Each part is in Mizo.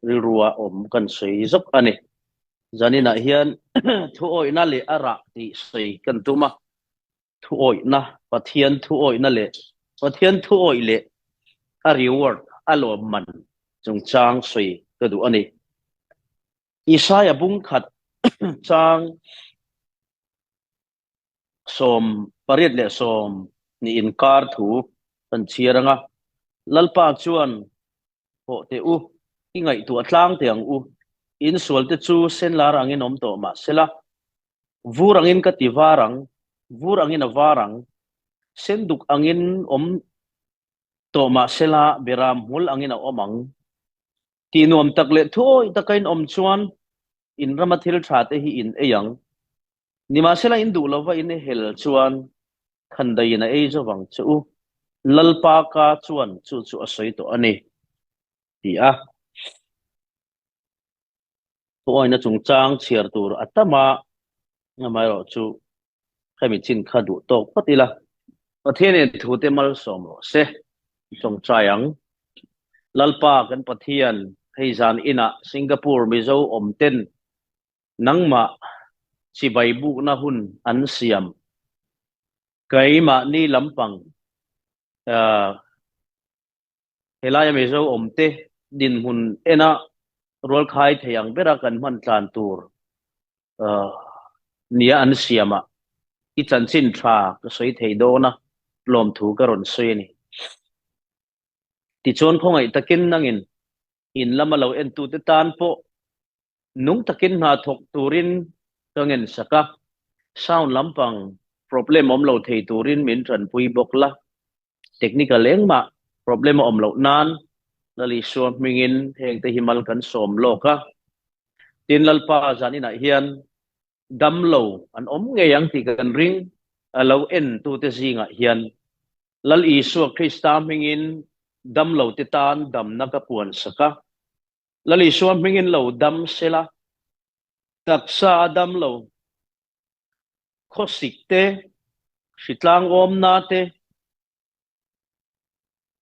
Rilrua awm kan sawi zawk a ni. Zaninah hian thuawihna leh a rah tih sawi kan tum a. Thuawihna, Pathian thuawihna leh Pathian thuawih leh a reward, a lawmman chungchang sawi ka duh a ni. Isaia bungkhat chang 82 inkar thu kan chhiar ang a, Lalpa chuan Hawh teh u, i ngaihtuah tlang teh ang u, in sualte chu senlar angin awm tawh mah sela, vur angin ka ti var ang, vur angin a var ang, senduk angin awm tawh mah sela, beram hmul angin a awm ang. Tih nuam tak leh thuawih taka in awm chuan in rama thil tha te hi in ei ang. Nimahsela in duh lova in hel chuan khandaiin a ei zo vang che u, Lalpa ka chuan chu chu a sawi tawh a ni, ti a. Thuawina chungchang chhiar tur a tam a, amaherawhchu hemi chin kha duh tawk phawt ila. Pathianin thute malsawm rawh se, tawngtai ang. Lalpa kan Pathian, hei zan inah Singapore Mizo awm ten Nangmah chibai bukna hun an siam. Keimahni lampang helaia Mizo awmte dinhmun ena rualkhai thei ang bera kan hman tlan tur nia an siamah i chanchin tha ka sawi thei dawn a, lawmthu ka rawn sawi a ni. Tichuan khawngaih takin nangin in lama lo entute tan pawh Nung takin hna thawk turin ka ngensak a, sound lampang problem awm lo thei turin min tanpui bawk la, technical engmah problem a awm loh nan Lal Isua hmingin hengte hi mal kan sawm lawk a. Tin, Lalpa zaninah hian damlo an awm ngei ang tih kan ring, a lo en tute zingah hian Lal Isua Krista hmingin damlote tan damna ka puansak a, Lal Isua hmingin lo dam sela, taksa a dam lo, khawsik te, hritlang awmna te,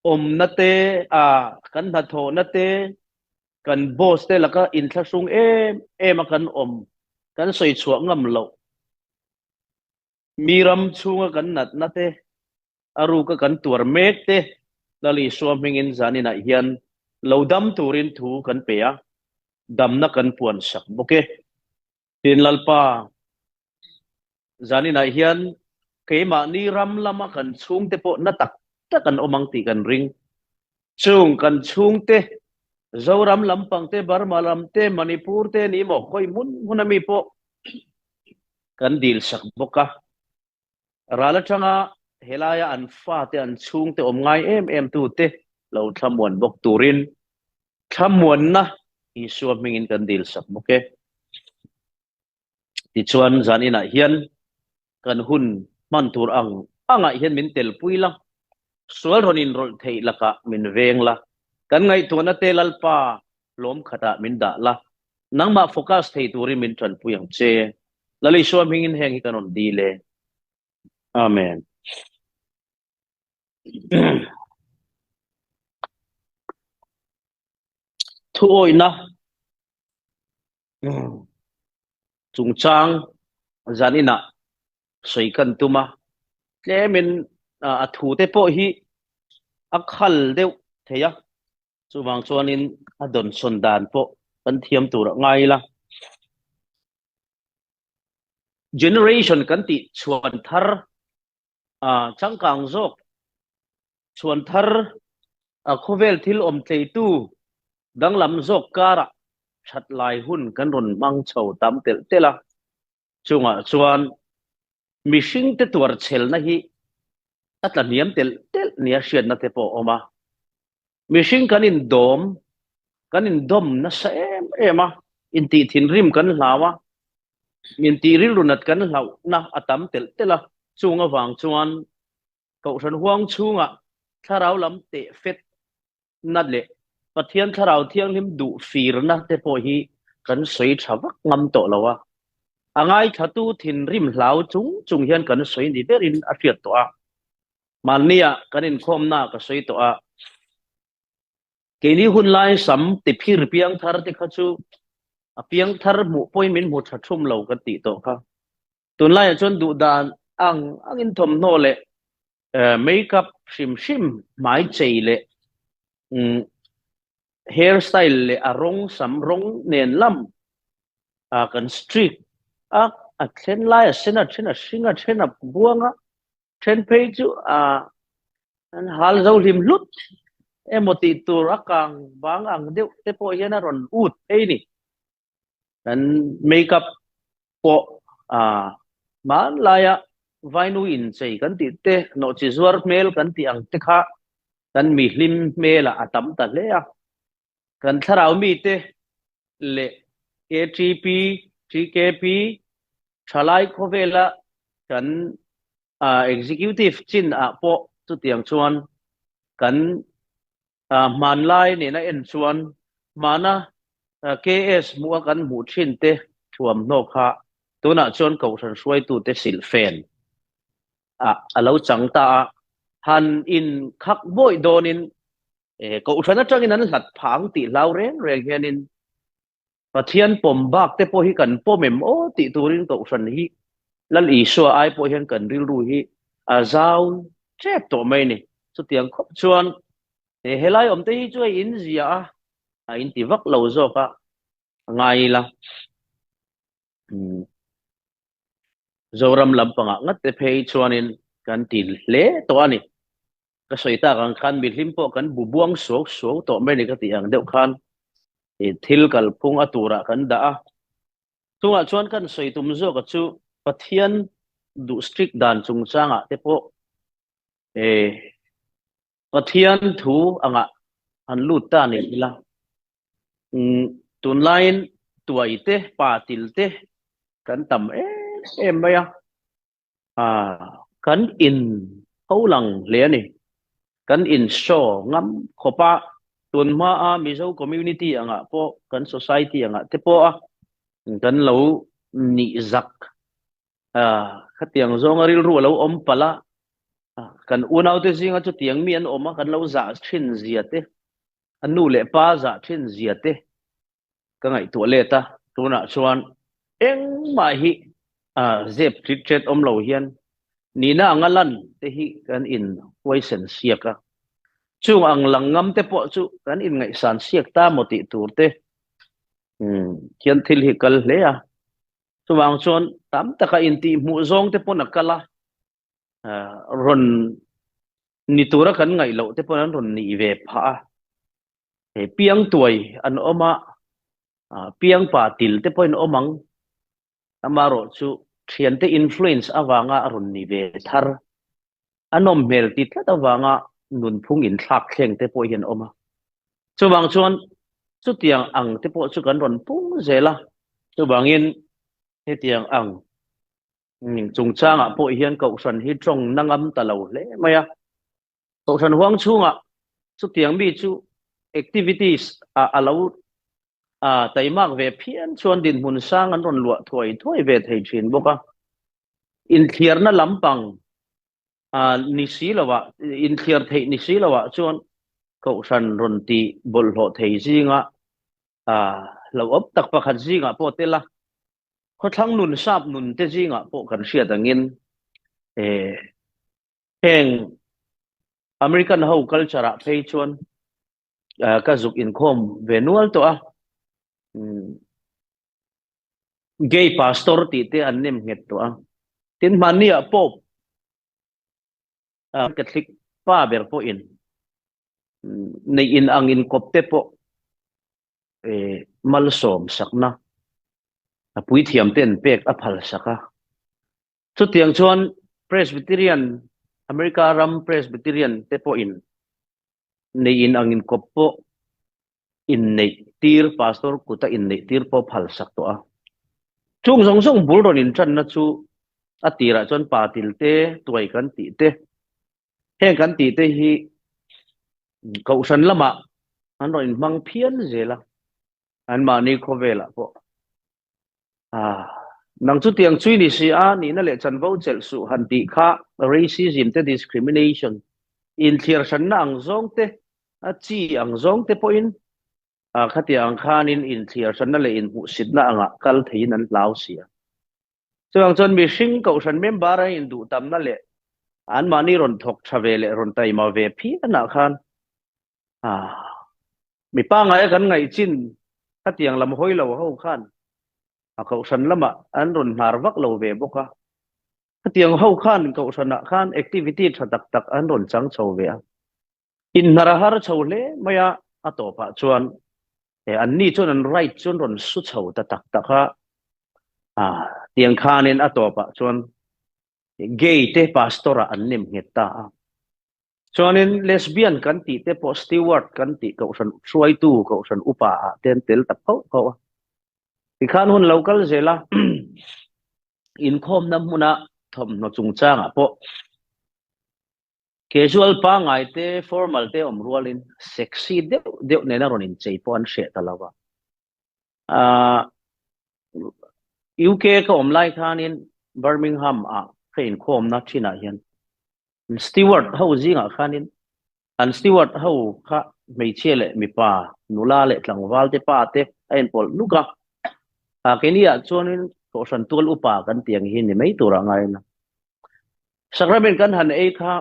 awmna te, a kan hnathawhna te, kan boss te laka inthlahrung em em a kan awm, kan sawi chhuah ngam loh. Mi ram chhunga kan natna te, a ruka kan tuar mek te Lal Isua hmingin zaninah hian lo dam turin thu kan pe a, damna kan puan sak bawk e. Tin Lalpa, zaninah hian keimahni ram lama kan chhungte pawh na tak tak an awm ang tih kan ring. Chung kan chhungte, Zoram lampang te, Burma lam te, Manipur te ni maw, khawi hmun hmun ami pawh kan dil sak bawk a. Ral atanga helaia an fate, an chhungte awm ngai em em tute lo thlamuan bawk turin thlamuanna Isua hmingin kan dil sak bawk e. Tichuan zan inah hian kan hun hman tur ang angah hian min telpui la, sual rawn inrawlh theih lakah min veng la, kan ngaihtuahna te Lalpa hlawm khatah min dah la, nangmah focus thei turin min tanpui ang che. Lal Isua hmingin heng hi kan rawn dil e. Amen. Thuawihna chungchang zaninah sawi kan tum a, tlemin a thute pawh hi a khal deuh thei a, chuvang chuanin a dawnsawn dan pawh kan thiam tur a ngai ila. Generation kan tih chhuan thar changkang zawk chhuan thar a khawvel thil awm tleitu danglam zawk karah that lai hun kan rawn hmang chho tam telh telh a, chungah chuan mihringte tuar chhelna hi a tla hniam telh telh nia hriatna te pawh a awm a. Mihring kan indawm, kan indawm nasa em em a, intih thinrim kan hlau a, intih rilru nat kan hlauhna a tam telh telh a, chung avang chuan Kohhran huang chhungah thlarau lam teh fet na leh Pathian thlarau thianghlim duh firna te pawh hi kan sawi tha vak ngam tawh lo a, a ngaithlatu thinrim hlau chung chung hian kan sawi ni berin a hriat tawh a. Mahnia kan inkhawmna ka sawi tawh a. Keini hun lai sam tiphir piangthar te kha chu a piangthar hmuh pawhin min hmu tha thum lo kan tih tawh kha. Tunlaiah chuan duh dan ang angin thawmhnaw leh make-up hrim hrim hmai chei leh hair style leh a rawng sam rawng nen lam kan streak a, a then lai a sen a, then a hring a, then a buang a, then phei chu an hal zo hlim hlut emaw tih tur a kang bang ang deuh te pawh hian a rawn ut phei ni. Kan make-up pawh hmanlaia vainu inchei kan tih te, nawhchi zuar hmel kan tih ang te kha kan mihlim hmelah a tam ta hle a. Kan thlarau mite leh KTP, TKP, thalai khawvela kan executive chin ah pawh chutiang chuan kan Hmanlai nena en chuan hmana KS hmuha kan hmuh thin te thuamhnaw kha tunah chuan Kohhran hruaitute silhfen ah a lo chang ta a, han in khak bawih dawnin Kohhran atangin an hlat phah ang tih hlau reng reng hianin Pathian pawm bak te pawh hi kan pawm em aw tih turin Kohhran hi Lal Isua ai pawh hian kan rilru hi a zau tep tawh mai a ni. Chutiang khawp chuan he helai awm te hi chu a in zia a, a in ti vak lo zawk a ngai ila. Zoram lampangah ngat te phei chuanin kan ti hle tawh a ni. Ka sawi tak ang khan mihlim pawh kan bu buang suau suau tawh mai ni ka tih ang deuh khan thil kalphung a turah kan dah a. Chungah chuan kan sawi tum zawka chu Pathian duh strict dan chungchangah te pawh Pathian thu angah han lut ta ni ila. Tunlaiin tuai te, pa til te kan tam em em mai a. Kan in ho lang hle a ni. Kan in show ngam khawp a, tun hmaa Mizo community angah pawh kan society angah te pawh a kan lo nih zak khatiang zawnga rilru a lo awm palh a, kan unaute zinga chutiang mi an awm a kan lo zah thin zia te, a nu leh pa zah thin zia te ka ngaihtuah let a, tunah chuan engmah hi zep trit tret awm lo hian nihna anga lan te hi kan in huaisen siak a, chung ang lang ngam te pawh chu kan in ngaihsan siak ta maw tih tur te hian thil hi kal hle a, chuvang chuan tam taka intih hmuh zawng te pawn a kal a, rawn ni tura kan ngaih loh te pawn an rawn nih ve phah a. He piang tuai an awm a, piang pa til te pawhin awm ang. Amaherawh chu thiante influence avanga a rawn ni ve thar, a nawm hmel ti tlat avanga nunphung inthlak thleng te pawh hi an awm a. Chuvang chuan chutiang ang te pawh chu kan rawn pung zel a, chuvangin hetiang ang chungchangah pawh hian Kohhran hi tawng na ngam ta lo hle mai a. Kohhran huang chhungah chutiang mi chu activities ah a lo taimak ve phian chuan dinhmun sang an rawn luah thuai thuai ve thei thin bawk a. Inthliarna lampang ni si lovah, inthliar theih ni si lovah chuan Kohhran rawn ti bawlhhlawh thei zinga hlauhawm tak pakhat zingah pawh tel a, khawthlang nun sap nun te zingah pawh kan hriat angin Heng American ho culture ah phei chuan ka zuk inkhawm ve nual tawh a, gay pastor tih te an nem nghet tawh a. Tin hmanni ah Pope Catholic pa ber pawhin neih in ang inkawp te pawh malsawm sakna a puithiam ten pek a phal sak a. Chutiang chuan Presbyterian, America ram Presbyterian te pawhin neih in ang inkawp pawh inneih tir, pastor kuta inneih tir pawh phal sak tawh a. Chung zawng zawng bul rawn intanna chu a tirah chuan pa til te, tuai kan tih te, heng kan tih te hi Kohhran lamah an rawn inhmang phian zel a, anmahni khawvelah pawh. Ah, nang chu tiang chui ni si a, nihna leh chanvo chelh suh han tih kha racism te discrimination, inthliar hranna ang zawng te. A chi ang zawng te pawhin khatiang ang khanin inthliar hranna leh inhmuhsitna angah kal theiin an hlau si a. Chuvang chuan mihring kohhran member an induh tamna leh anmahni rawn thawk tha ve leh rawn taima ve phianah khan mi pangngaia kan ngaih chin khatiang lam hawi lo ho khan a kohhran lamah an rawn hnar vak lo ve bawk a. Khatiang ho khan kohhranah khan activity tha tak tak an rawn chang chho ve a. Inhnar a har chho hle mai a, a tawpah chuan anni chuan an right chu an rawn su chho ta tak tak a. Tiang khanin a tawpah chuan gay te pastor ah an nem nghet ta a. Chuanin lesbian kan tih te pawh steward kan tih kohhran hruaitu kohhran upa ah te an tel ta phauh phauh a. Tikhan hun lo kal zel a, inkhawmna hmuna thawmhnaw chungchangah pawh casual pangngai te formal te awm rualin sexy deuh deuh nena rawn inchei pawh an hreh ta lo a. UK ka awm lai khanin Birmingham ah ka inkhawmna thinah hian Steward ho zingah khanin an steward ho kha hmeichhia leh mipa, nula leh tlangval te pa te a inpawlh nuk a. Keini ah chuanin kohhran tual upa kan tih ang hi ni mai tur ah ngai ila. Sacrament kan han ei kha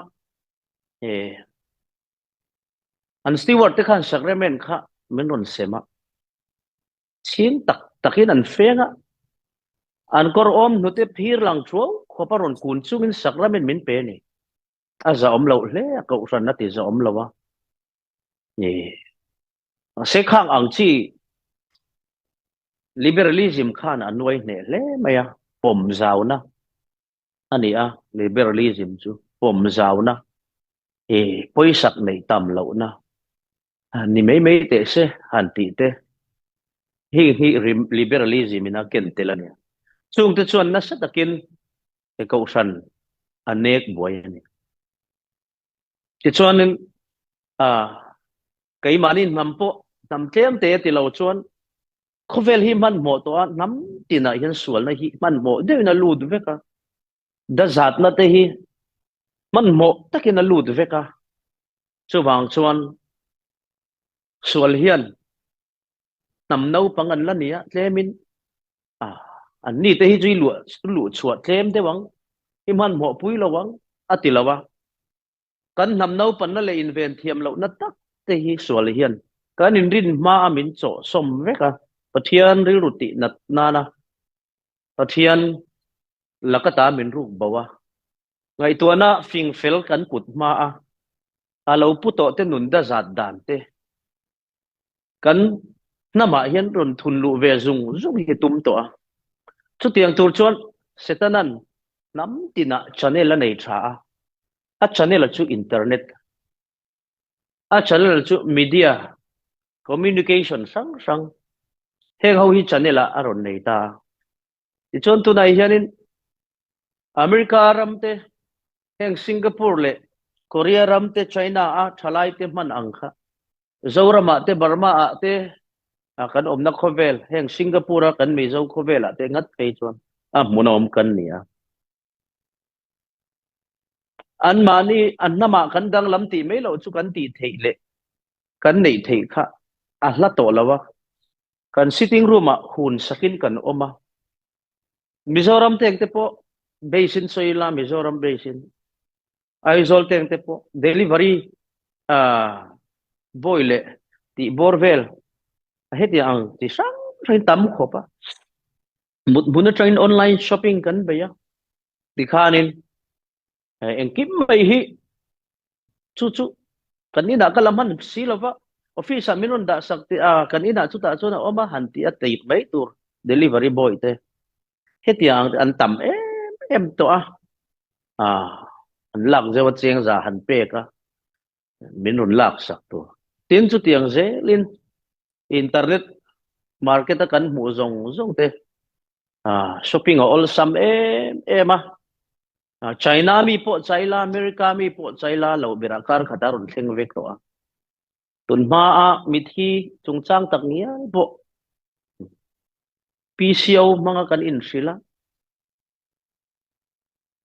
an steward te khan sacrament kha min rawn sem a. Chhing tak takin an feng a, an kawr awm hnute phir lang thuau khawpa rawn kun chungin sacrament min pe a ni. A zahawm loh hle a, kohhran a ti zahawm lo a. Mahse khang ang chi liberalism khan a nuai hneh hle mai a, pawm zauna a ni a, liberalism chu pawm zauna, pawisak neih tam lohna ni mai mai teh se han tih te heng hi liberalism in a ken tel a ni. Chungte chuan nasa takin he kohhran a nek buai a ni. Tichuanin keimahni hnam pawh hnam tlem te ti lo chuan khawvel hi hmanhmawh tawh a, hnam tinah hian sualna hi hmanhmawh deuhin a lut vek a, dazatna te hi hmanhmawh takin a lut vek a, chuvang chuan sual hian hnam naupang an la ni a, tlemin an ni te hi chu i luah luh chhuah tlem deuh ang, i hmanhmawh pui lo ang a ti lo a. Kan hnam naupanna leh inven thiam lohna tak te hi sual hian kan inrin hma a min chawh sawm vek a, Pathian rilru tih nat nana Pathian laka ta min ruk bo a, ngaihtuahna fing fel kan put hma a, a lo pu tawh te nun dazat dan te kan hnamah hian rawn thun luh ve zung zung hi tum tawh a. Chutiang tur chuan Setanan hnam tinah channel a nei tha a, a channel chu internet, a channel chu media, communication hrang hrang, heng ho hi channel ah a rawn nei ta a. Tichuan tunah hianin America ram te, heng Singapore leh Korea ram te, China a thalai te hman ang kha Zoramah te Burma ah te kan awmna khawvel heng Singapore a kan Mizo khawvel ah te ngat phei chuan a hmun a awm kan ni a. Anmahni a hnamah kan danglam tih mai loh chu kan tih theih leh kan neih theih kha a hla tawh lo a. Kan sitting room ah hun sakin kan awm a. Mizoram teng te pawh base in sawi ila Mizoram base in Aizawl teng te pawh delivery boy leh tih bawr vel hetiang ang chi hrang hrangin tam khawp a. Mut hmun atangin online shopping kan bei a, tikhanin engkim mai hi chu chu kan inah ka la hman si lova office ah min rawn dah sak teh a, kan inah chutah chuan a awm a han tih a tip mai tur delivery boy te hetiang ang te an tam em em tawh a. An lak zeuh a cheng za han pek a, min rawn lak sak tur. Tin chutiang zelin internet market a kan hmuh zawng zawng te shopping a awlsam em em a. China mi pawh chaila, America mi pawh chaila lo berah kar khat a rawn thleng vek tawh a. Tun hmaa mithi chungchang tak ngial pawh PCO hmanga kan inhrilh a.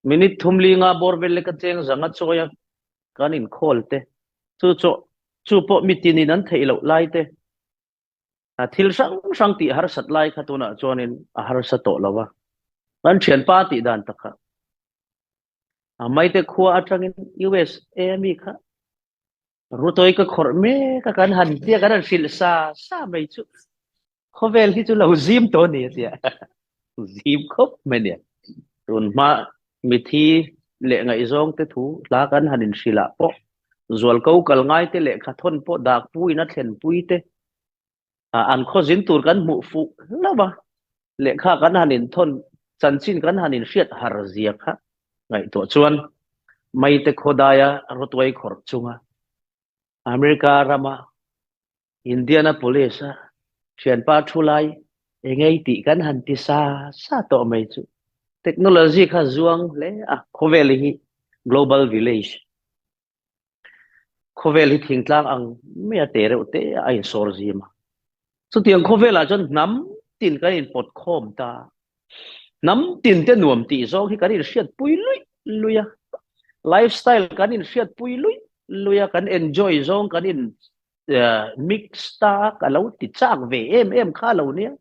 Minute thum linga bawr vel leka cheng zanga chawi a kan inkhawl te chu chu. Chu pawh mitinin an theih loh lai te, thil hrang hrang tih harsat lai kha tunah chuanin a harsa tawh lo a. Kan thianpa tih dan tak kha a maite khua atangin USA mi kha rutawi ka khawrh mek a kan han tia kan han hrilh sa sa mai chu khawvel hi chu lo zim tawh ni tia zim khawp mai nia tun hma mithi leh ngaihzawng te thu hla kan han in hrilh ah pawh zualko kal ngai te lehkha thawn pawh dak pu in a thlen pui te an khaw zin tur kan hmuh fuh hlauh a, lehkha kan han inthawn chanchin kan han inhriat har zia kha ngaihtuah chuan Maite khawdaia rawtuai khawrh chunga America rama Indianapolis-a thianpa thu lai engei tih kan han ti sa sa tawh mai chu technology kha zuang hle a, khawvel hi global village Khawvel hi thingtlang ang mai a te reuh te a insawr zim a. Chutiang khawvelah chuan hnam tin kan inpawt khawm ta. Hnam tin te nuam tih zawng hi kan inhriatpui luih luih a. Lifestyle kan inhriatpui luih luih a, kan enjoy zawng kan in mix ta a, ka lo ti chak ve em em kha lo nia.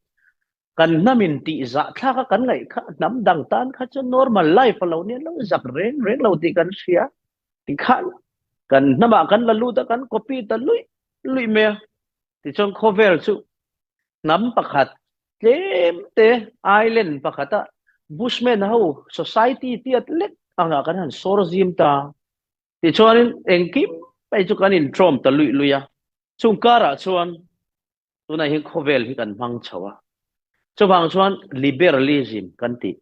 Kan hnam in tih zah thlak a kan ngaih kha hnam dang tan kha chuan normal life a lo nia lo zak reng reng lo tih kan hria tikhan kan hnamah kan la lut a kan copy ta luih luih mai a tichuan khawvel chu hnam pakhat tlem te island pakhat a bushman ho society tiat lek angah kan han sawr zim ta tichuanin engkim mai chu kan intrawm ta luih luih a chung karah chuan Tunah hian khawvel hi kan hmang chho a, chuvang chuan liberalism kan tih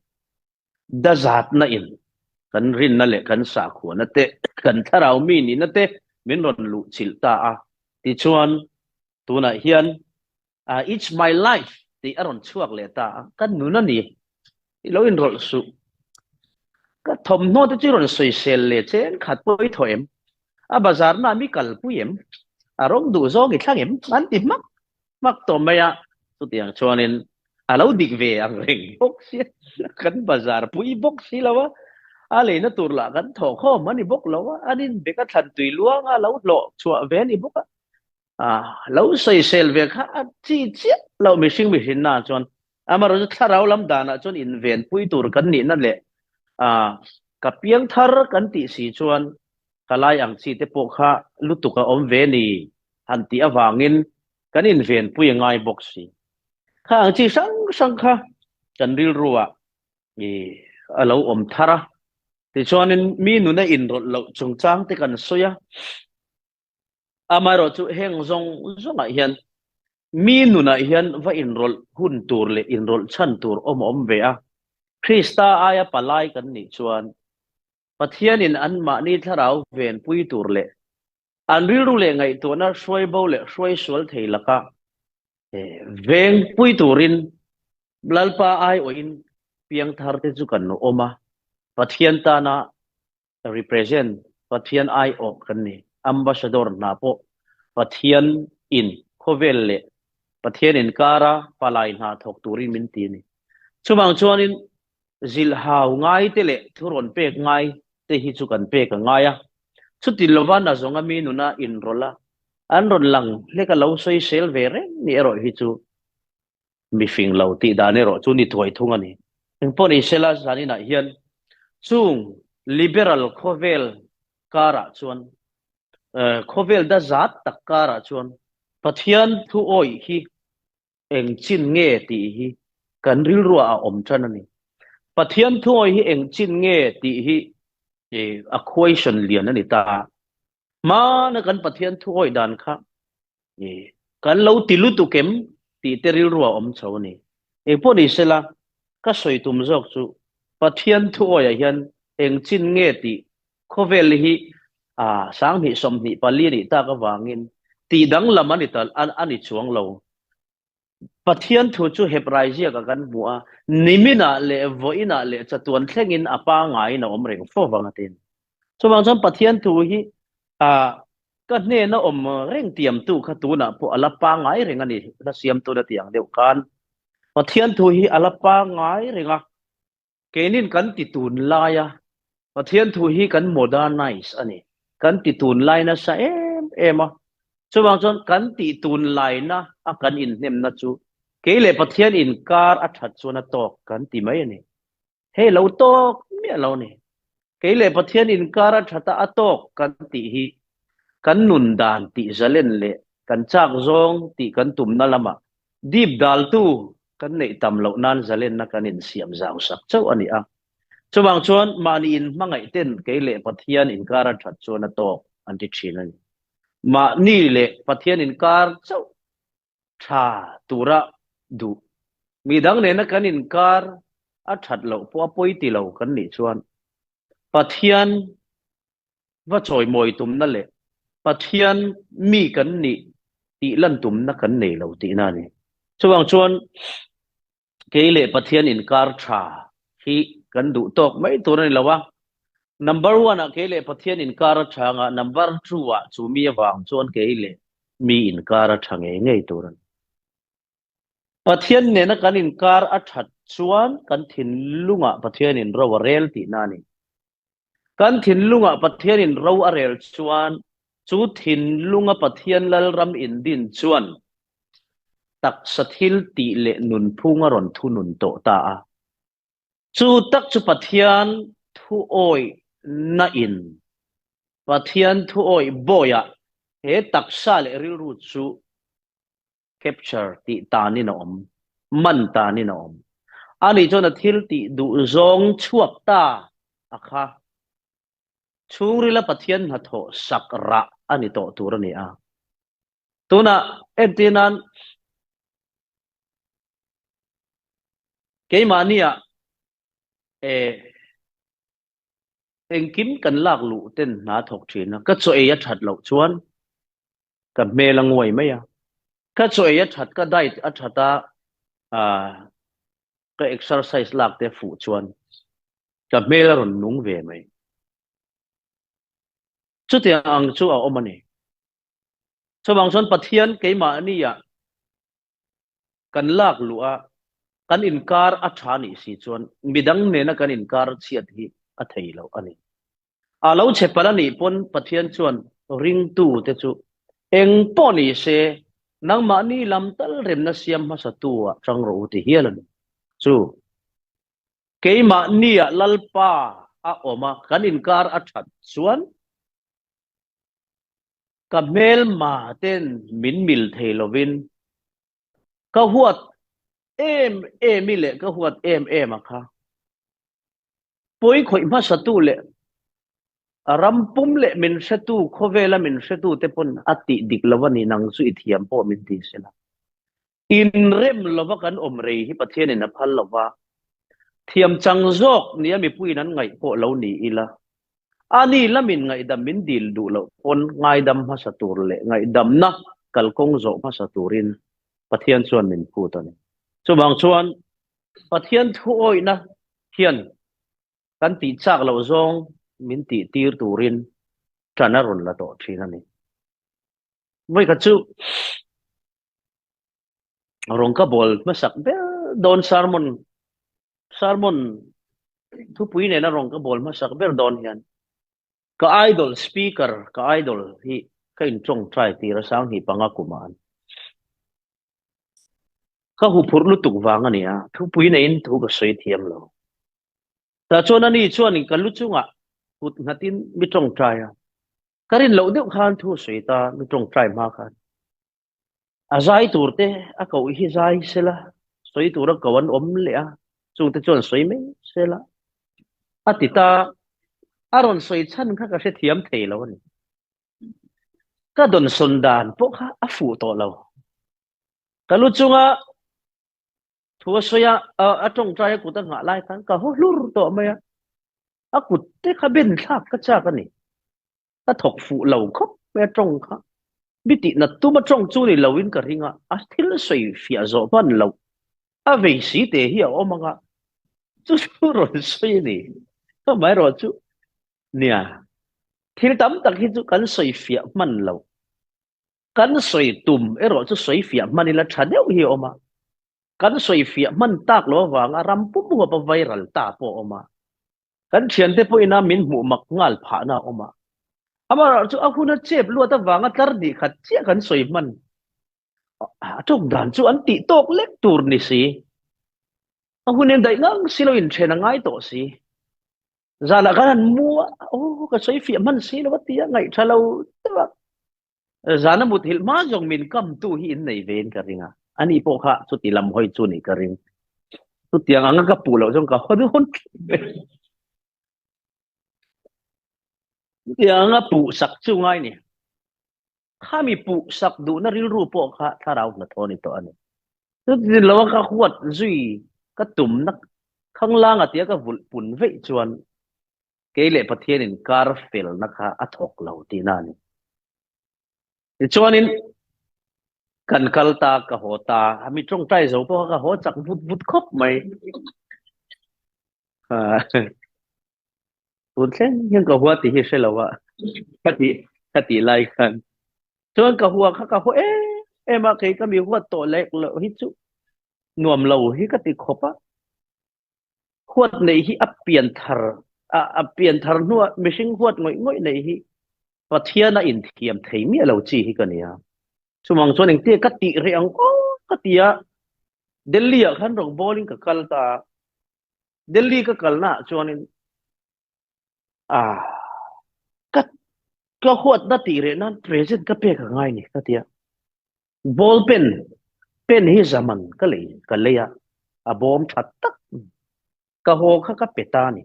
dazatna in kan rinna leh kan sahkhuana te, kan thlarau mi nihna te min rawn luh chilh ta a. Tichuan tunah hian It's my life tih a rawn chhuak leh ta a, ka nun a ni, i lo inrawlh suh. Ka thawmhnaw te chu i rawn sawisel leh chen khat pawh i thaw em? A bazar na mi kalpui em? A rawng duh zawng i thlang em? An ti hmak hmak tawh mai a, chutiang chuanin a lo dik ve ang reng bawk sia, kan bazar pui bawk si lo a, a leina tur lah kan thawh khawm a ni bawk lo a, an inbek a thlan tui luang a lo hlawh chhuah ve a ni bawk a, lo sawisel ve kha a chi chiah lo mihring mihrinna chuan amaherawhchu thlarau lam danah chuan invenpui tur kan nihna leh ka piang thar kan tih si chuan ka lai ang chi te pawh kha lutuk a awm ve ni han tih avangin kan invenpui a ngai bawk si. Kha ang chi hrang hrang kha kan rilruah a lo awm thar a, tichuanin mi nuna inrawlh loh chungchang te kan sawi a, Amaherawh chu heng zawng zawngah hian mi nunah hian va inrawlh hun tur leh inrawlh chhan tur awm a awm ve a. Krista aia palai kan nih chuan Pathianin anmahni thlarau venpui tur leh an rilru leh ngaihtuahna hruaibo leh hruaisual thei laka vengpui turin Lalpa aiawhin piangthar te chu kan awm a, Pathian tana represent Pathian aiawh kan ni. Ambassador hna pawh Pathian in khawvel leh Pathian inkara palai hna thawk turin min ti a ni. Chuvang chuanin zilhhau ngai te leh thurawn pek ngai te hi chu kan pek a ngai a. Chuti lova nazawnga mi nuna inrawlh a, an rawn lang hlek a lo sawisel ve reng ni erawh hi chu Mifing lo tih dan erawh chu ni thuai thung a ni. Engpawh ni sela zaninah hian chung liberal khawvel karah chuan, khawvel dazat tak karah chuan Pathian thu awih hi eng chin nge tih hi kan rilruah a awm tan a ni. Pathian thu awih hi eng chin nge tih hi a question lian a ni ta. Hmana kan Pathian thu awih dan kha Kan lo ti lutuk em tih te rilru a awm chho a ni. Engpawh ni sela, ka sawi tum zawk chu Pathian thuawiah hian eng chin nge tih khawvel hi 2024 a nih tak avangin tih danglam a ni ta a ni chuang lo. Pathian thu chu Hebrai ziakah kan hmu a, niminah leh vawiinah leh chatuan thlengin a pangaiin a awm reng fo vang a ti. Chuvang chuan Pathian thu hi ka hnena awm reng tiamtu kha tunah pawh a la pangai reng a ni, la siamtu na tiang deuh khan Pathian thu hi a la pangai reng a, keinin kan ti tunlai a, Pathian thu hi kan modernize a ni, kan ti tunlai nasa em em a. Chuvang chuan kan tih tunlaina a kan inhnemna chu kei leh Pathian inkar a that chuan a tawk kan ti mai a ni. Hei lo tawk miah lo ni. Kei leh Pathian inkar a that a a tawk kan tih hi kan nun dan tih zalen leh kan chak zawng tih kan tumna lamah dip daltu kan neih tam loh nan zalenna kan insiam zau sak chauh a ni a. Chuvang chuan mahni inhmangaih ten kei leh Pathian inkar a that chuan a tawk an ti thin a ni. Mahni leh Pathian inkar chauh tha tura duh. Midang nena kan inkar a that loh pawh a pawi ti lo kan nih chuan Pathian va chawimawi tumna leh Pathian mi kan nih tih lan tumna kan nei lo tihna a ni. Chuvang chuan Kei leh Pathian inkar tha hi kan duh tawk mai tur a ni lo a. Number one ah kei leh Pathian inkar a tha anga, number two ah chu mi avang chuan kei leh mi inkar a tha ngei ngei tur a ni. Pathian nena kan inkar a that chuan kan thinlungah Pathianin ro a rel tihna a ni. Kan thinlungah Pathianin ro a rel chuan chu thinlunga Pathian Lalram indin chuan taksa thil tih leh nunphung a rawn thunun tawh ta a. Chu tak chu Pathian thuawihna in Pathian thuawih bawiah he taksa leh rilru chu capture tih tanin a awm, man tanin a awm. Ani chuan a thil tih duh zawng chhuak ta a kha. Chhungrila Pathian hnathawh sak rah a ni tawh tur a ni a. Tunah entir nan keimahnia eh engkim kan lak luh ten hna thawk thin a, ka chaw ei a that loh chuan ka hmel a nguai mai a, ka chaw ei a that, ka diet a that a, ka exercise lak te fuh chuan ka hmel a rawn nung ve mai. Chutiang ang chu a awm a ni. Chuvang chuan Pathian keimahnia kan lak luh a, kan inkar a tha nih si chuan midang nena kan inkar chhiat hi a thei lo a ni. A lo chhe palh a nih pawn Pathian chuan ringtu te chu eng pawh ni se nangmahni lam tal remna siam hmasa tu ah tang rawh u ti hial a ni. Chu keimahnia Lalpa a awm a, kan inkar a that chuan Ka hmelma ten min mil thei lovin ka huat em em i leh ka huat em em a kha. Pawi khawih hmasatu leh a ram pum leh min hretu khawvela min hretu te pawn a tih dik lo a ni nang chu i thiam pawh min ti sela. Inrem lova kan awm rei hi Pathianin a phal lova, thiam chang zawk nia mipuiin an ngaih pawh lo ni ila, ani lamin ngaihdam min dil duh loh pawn ngaidam hmasa tur leh ngaihdamna kalkawng zawh hmasa turin Pathian chuan min phut a ni. Chuvang chuan Pathian thuawihna hian kan tih chak loh zawng min tih tir turin ṭan a rawn la tawh ṭhin a ni. Vawikhat chu Rawng ka bawl hmasak ber dawn sermon sermon thupui nena rawng ka bawl hmasak ber dawn hian ka idol speaker ka idol hi ka in tawngtai tir a 2005 kuma an ka huphurh lutuk vang a ni a thupui neiin thu ka sawi thiam lo tah chuan ani chuan ka lu chungah kut nghatin mi tawngtai a Ka rin loh deuh khan thu a sawi ta, mi tawngtai hma khan. A zai tur te a koh hi zai sela, sawi tura ko an awm leh a, chungte chuan sawi mai sela. A ti ta, a rawn sawi chhan kha ka hrethiam thei lo a ni. Ka dawnsawn dan pawh kha a fuh tawh lo. Ka lu chunga thu a sawi a, a tawngtai a kut a nghah lai khan ka haw hlur tawh mai a. A kut te kha ben thlak ka chak a ni. Ka thawk fuh lo khawp mai a tawng kha. Mi tih nat tum a tawng chu ni loin ka ring a, a thil sawi fiah zawh hman loh a vei si te hi a awm ang a, chu chu rawn sawi a ni. Amaherawh chu nia, thil tam tak hi chu kan sawi fiah hman loh. Kan sawi tum erawh chu sawi fiah hman ila tha deuh hi a awm a. Kan sawi fiah hman tak lo avanga ram pum huap a viral ta pawh a awm a. Kan thiante pawhin a min hmuh mak nghal phahna a awm a. Amaherawhchu a huna chep luat avanga tlar hnih khat chiah kan sawi hman. A tawk dan chu an tih tawk lek tur ni si. A hun in daih ngang si lo in then a ngai tawh si. Zanah khan han mu a, aw ka sawi fiah hman si lo a ti a, ngaihtha lo deuh a. Zana muthilh hma zawng min kamtu hi in nei ve in ka ring a, ani pawh kha chuti lam hawi chu nih ka ring. Chutiang anga ka puh loh chuan ka hawn hawn thin. Chutiang anga puh sak chu ngai ni. Khami puh sak duhna rilru pawh kha thlarau hnathawh a ni tawh a ni. Chutin lo a ka huat zui ka tumna khanglanga tia ka vulh pun veih chuan kei leh Pathian inkar felna kha a thawk lo tihna a ni. Tichuanin kan kal ta, ka haw ta, a mi tawngtai zo pawh kha ka haw chak vut vut khawp mai. Tun thleng hian ka hua tih hi hre lo a, ka tih ka tih lai khan. Chuan ka hua kha ka haw em em a, kei ka mi huat tawh leh loh hi chu nuam lo hi ka ti khawp a. Huat neih hi a pian thar a, a pian thar hnuah mihring huat ngawih ngawih neih hi Pathian a inthiam thei miah lo chi hi ka nia. Chumang chuan engtia ka tih reh ang aw ka ti a, Delhi ah khan rawngbawlin ka kal ta a, Delhi ka kalna ah chuanin a ka ka huatna tih reh nan present ka pek a ngai ni ka ti a. Ball pen pen hi zaman ka lei ka lei a, a bawm tha tak ka haw kha ka pe ta a ni.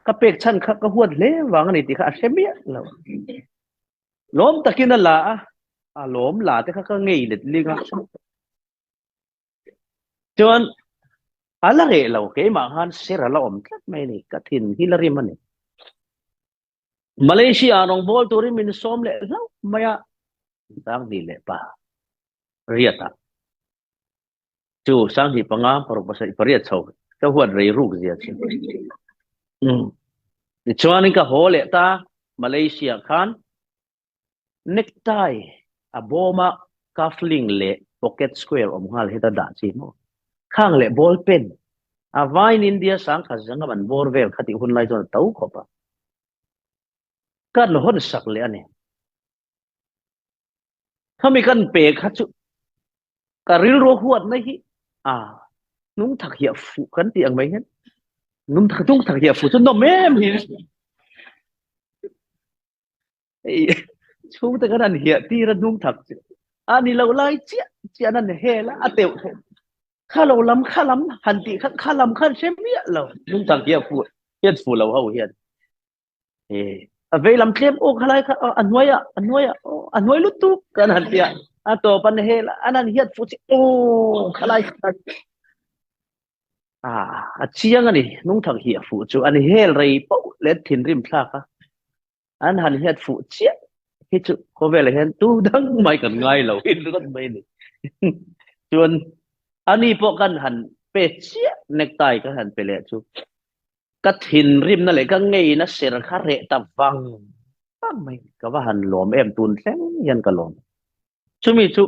Ka pek chhan kha ka huat hle vang a ni tih kha a hre miah lo. Lawm takin a la a, a lawm la te kha ka ngei let ling a. Chuan a la reh lo keimah khan ser a la awm tlat mai a ni, ka thin hi la rim a ni. Malaysia ah rawngbâwl turin min sawm leh hlauh mai a, Sanghnih leh pa riat ah chu Sanghnih panga paruk pasarih pariat chho ka huat rei ruk zia chu. Tichuanin ka haw leh ta Malaysia khan Necktie a bawm a cufflink leh pocket square awm nghal heta dah chi maw? Khang leh ball pen a vain India sangkhat zanga man bawr vel kha tih hun lai chuan a to khawp a. Kan hawn sak leh a ni. Khami kan pe kha chu ka rilru huatna hi a hnung thak hiah fuh kan tih ang mai hian hnung thak hnung thak hiah fuh chu nawm em hi. Hei chhungte khan an hiah tir a hnung thak chu a ni lo lai chiah chiah an hel a a teuh theih kha lo lam kha lam han tih kha kha lam khan hre miah lo hnung thak hiah fuh hian fuh lo ho hian e a vei lam tlem aw kha lai kha a hnuai ah a hnuai ah aw a hnuai lutuk kan han tia a tawp an hel an han hiat fuh chi aw kha lai kha a chiang a ni hnung thak hiah fuh chu an hel rei poh leh thinrim thlak a An han hiat fuh chiah hi chu khawvelah hian tu dang mai kan ngai lo in ringawt mai a ni. Chuan ani pawh kan han pe chiah necktie kan han pe leh chu ka thinrimna leh ka ngeina ser kha reh ta vang vang mai. Ka va han lawm em tun thleng hian ka lawm. Chumi chu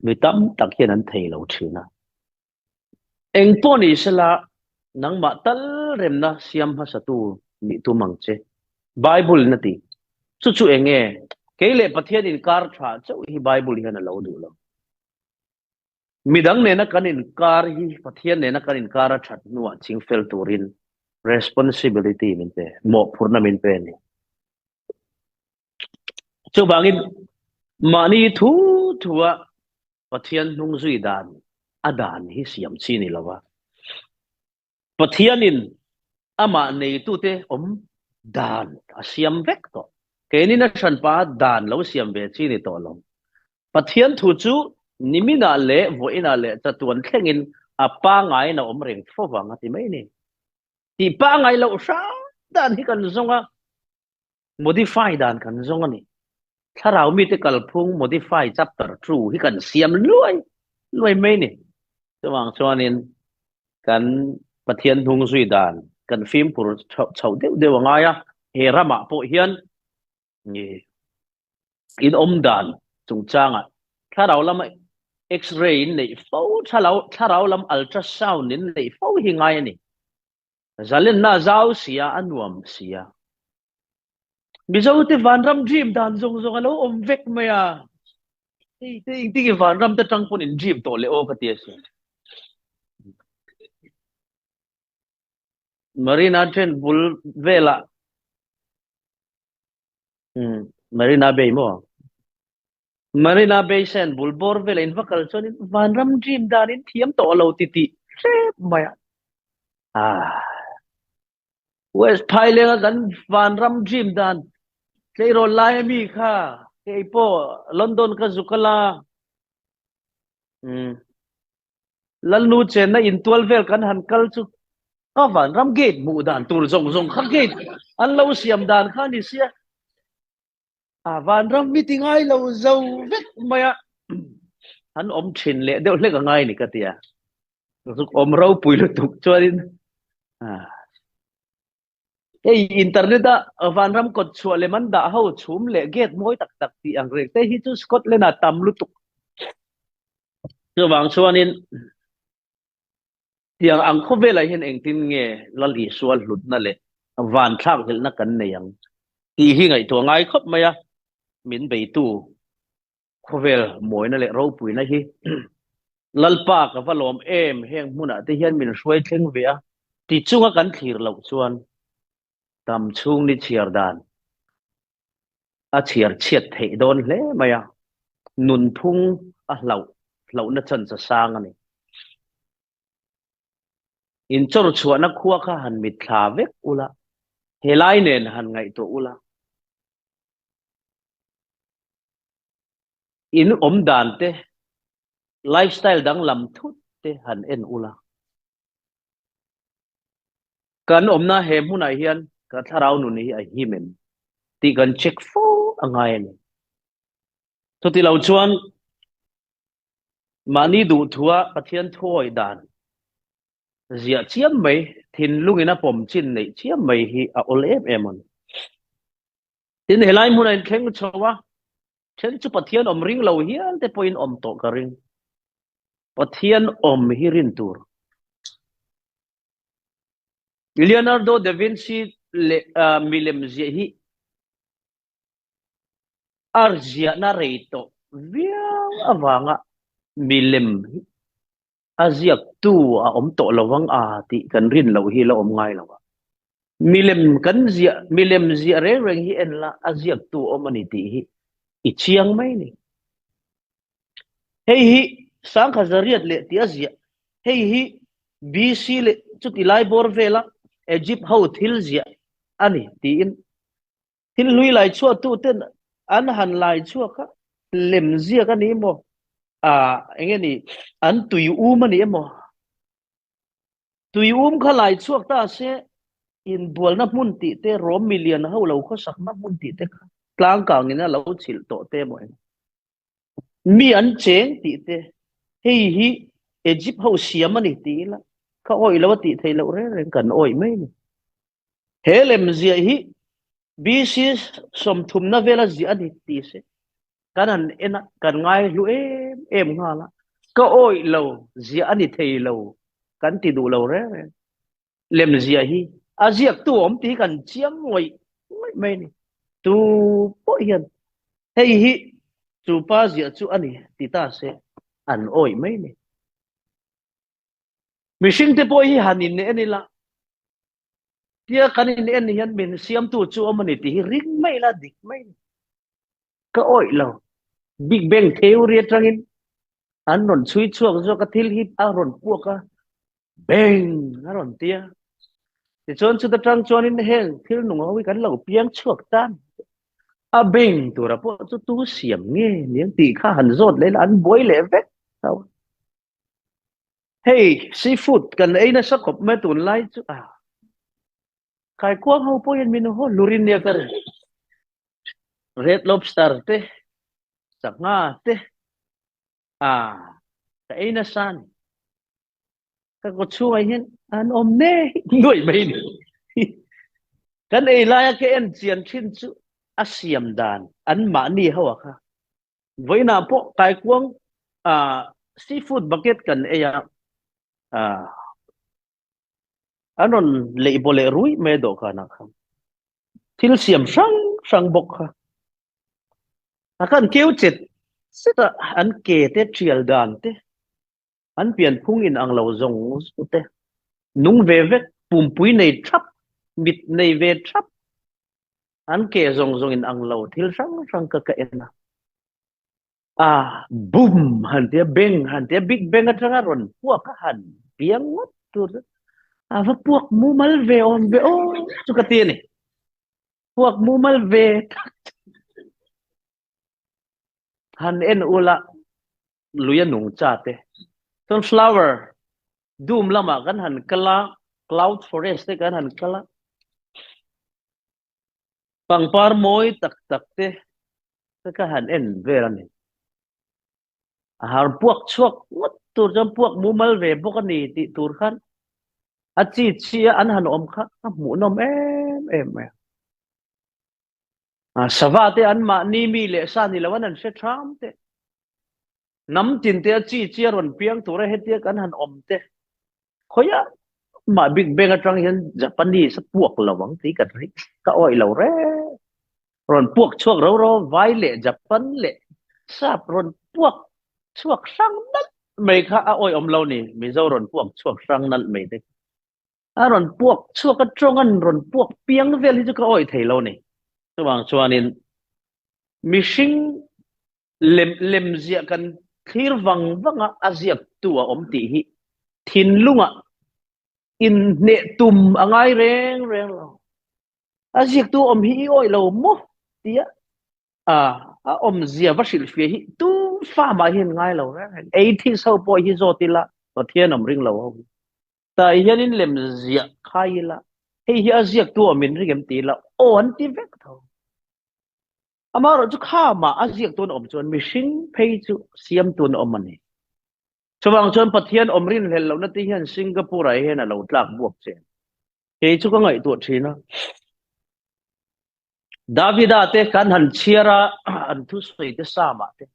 mi tam tak hian an thei lo thin a. Eng pawh ni sela, nangmah tal remna siam hmasatu nih tum ang che. Bible-in a ti. Chu chu eng nge? Kei leh Pathian inkar tha chauh hi Bible hian a lo duh lo. Midang nena kan inkar hi Pathian nena kan inkar a that hnuah chingfel turin responsibility min pe, mawhphurhna min pe a ni. Chuvangin mahni thu thua Pathian hnung zui dan a dan hi siam chi ni lo a. Pathianin amah neitute awm dan a siam vek tawh. Keinin a hranpa dan lo siam ve chi ni tawh lo. Pathian thu chu niminah leh vawiinah leh chatuan thlengin a pangaiin a awm reng fo vang a ti mai ni. Tih pangai loh hram dan hi kan zawng a. Modify dan kan zawng a ni. Thlarau mite kalphung modify chapter 2 hi kan siam luai luai mai ni. Chuvang chuanin kan Pathian hnung zui dan kan fimkhur chhoh deuh deuh a ngai a, he ramah pawh hian in awm dan chungchangah thlarau lama x-ray in neih fo, thlarau lam ultrasound in neih fo hi ngai a ni. Zalenna a zau sia, a nuam sia. Mizote vanram dream dan zawng zawng a lo awm vek mai a. Hei te engtin nge vanram te tang pawn in dream tawh le aw ka ti asin. Marina train bul velah um Marina Bay maw? Marina Bay Sand bul bawr velah in va kal chuan in vanram dream dan in thiam tawh lo ti tih hrep mai a. Ah. West Phailenga kan vanram dream dan tleirawl lai ami kha kei pawh London ka zu kal a. Um. Lalnu chenna intual vel kan han kal chu ka vanram gate hmuh dan tur zawng zawng kha gate an lo siam dan kha ni sia. A vanram mi ti ngai lo zo vek mai a. An awm thin leh deuh hlek a ngai ni ka tia. Zuk awm ropui lutuk chuanin hei internet a vanram kawt chhuah lem an dah ho chhum leh gate mawi tak tak tih ang reng te hi chu Scotland ah tam lutuk. Chuvang chuanin tiang ang khawvelah hian engtin nge Lal Isua hlutna leh van thlak hlelhna kan nei ang tih hi ngaihtuah ngai khawp mai a, min beitu Khawvel mawina leh ropuina hi Lalpa ka va lawm em heng hmunah te hian min hruai thleng ve a ti chunga kan thlir loh chuan tam chhung ni chhiar dan a chhiar chhiat theih dawn hle mai a, nunphung a hlauh hlauhna chance a sang a ni. Inchawr chhuahna khua kha han mitthla vek ula, helai nen han ngaihtuah ula. In awm dan te, lifestyle danglam thut te han en ula. Kan awmna he hmunah hian ka thlarau nun hi a him em tih kan check fo a ngai a ni. Chuti lo chuan mahni duhthua Pathian thuawi dan ziah chiam mai, thinlungin a pawm chin neih chiam mai hi a awl em em a ni. Tin, helai hmunah in thleng chho a, then chu Pathian awm ring lo hial te pawhin awm tawh ka ring. Pathian awm hi rin tur. Leonardo da Vinci leh milem ziah hi a ziahna rei tawh viau avanga milem hi a ziaktu a awm tawh lo vang a tih kan rin loh hi la awm ngai lo a. Milem kan ziah, milem ziah reng reng hi en la a ziaktu awm a ni tih hi i chiang mai ni. Hei hi sangkha zariat leh tih a ziah, hei hi BC leh chuti lai bawr vela Egypt ho thil ziah a ni tiin Thil hlui lai chhuahtu ten an han lai chhuak a, lem ziak a ni emaw, ah eng nge ni, an tui um a ni emaw, tui um kha lai chhuak ta se inbualna hmun tih te, Rom milian ho lo khawsakna hmun tih te kha tlangkangin a lo chhilh tawh te emaw eng mi an cheng tih te, hei hi Egypt ho siam a ni ti ila, kha awih lo a tih theih loh reng reng kan awih mai a ni. He lem ziah hi BC sawmthumna vela ziah a ni ti se kan han en a, kan ngai hlu em em nghal a, ka awih lo ziah a ni thei lo kan ti duh lo reng reng. Lem ziah hi a ziaktu awm tih hi kan chiang ngawih ngawih mai a ni. Tu pawh hian hei hi chu pa ziah chu a ni ti ta se an awih mai a ni. Mihringte pawh hi han in en ila, tia kan in en hian min siamtu chu awm a ni tih hi ring mai ila dik mai a ni. Ka awih lo. Big Bang Theory atangin an rawn chhui chhuak zawk a, thil hi a rawn puak a, bang a rawn ti a. Tichuan chuta tang chuanin heng thil nung ho hi kan lo piang chhuak ta a ni. A beng tura pawh chu tu siam nge niang tih kha han zawt leh ila an buai leh vek tho a. Hei seafood kan ei nasa khawp mai tunlai chu a kaikuang ho pawh hian min haw hlur in nia ka ring. Red lobster te sangha te a ka ei nasa a ni. Ka kaw chhungah hian an awm ne nuaih mai ni. Kan ei laia ka en chian thin chu a siam dan an mahni ho a kha Vawiinah pawh kaikuang seafood bucket kan ei a, an rawn leih baw leh ruih mai a dawhkanah khan. Thil siam hrang hrang bawk kha. A kan keu chet chet a, an ke te tial dan te, an pianphung in ang lo zawng zawng te, nung ve vek, pumpui nei thap, mit nei ve thap, an ke zawng zawng in ang lo thil hrang hrang ka ka en a. A boom han tia beng han tia big bang atanga rawn puak a han piang ngawt tur chu a va puak mumal ve awm ve aw chu ka ti a ni. Puak mumal ve tak han en ula lui a nung cha te chuan flower dum lamah kan han kal a cloud forest te kan han kal a pangpar mawi tak tak te ka han en vel a ni. A har puak chhuak ngawt tur chuan puak mumal ve bawk a ni tih tur khan a chi chi a an han awm kha a hmuhnawm em em mai a. A sava te an mahni mi leh sa ni lo an han hre ṭham te. Hnam tin te a chi chi a rawn piang tur a hetia kan han awm te. Khawiah mah Big Bang atang hian Japanese a puak lo ang tih ka ring ka awih lo reng. Rawn puak chhuak ro ro vai leh Japan leh sap rawn puak chhuak hrang nalh mai kha a awih awm lo ni Mizo rawn puak chhuak hrang nalh mai te a rawn puak chhuak a tawng an rawn puak piang vel hi chu ka awih thei lo ni. Chuvang chuanin mihring Lem lem ziah kan thlir vang vang a, a ziaktu a awm tih hi thinlungah inhneh tum a ngai reng reng lo. A ziaktu awm hi i awih lo maw tia a a awmzia va hrilhfiah hi tu fa mah hian ngai lo reng reng. Atheist ho pawh hi zawt ila Pathian awm ring lo ho hi. Tah hianin lem ziah khai ila hei hi a ziaktu awm in ring em ti ila aw an ti vek tho. Amaherawh chu khamah a ziak tun awm chuan mihring phei chu siam tun awm a ni. Chuvang chuan Pathian awm rinhlelh lohna te hian Singapore-ah hian a lo tlak buak che. Kei chu ka ngaihtuah thin a. Davida te kan han chhiar a, an thusawi te Psalm-ah te.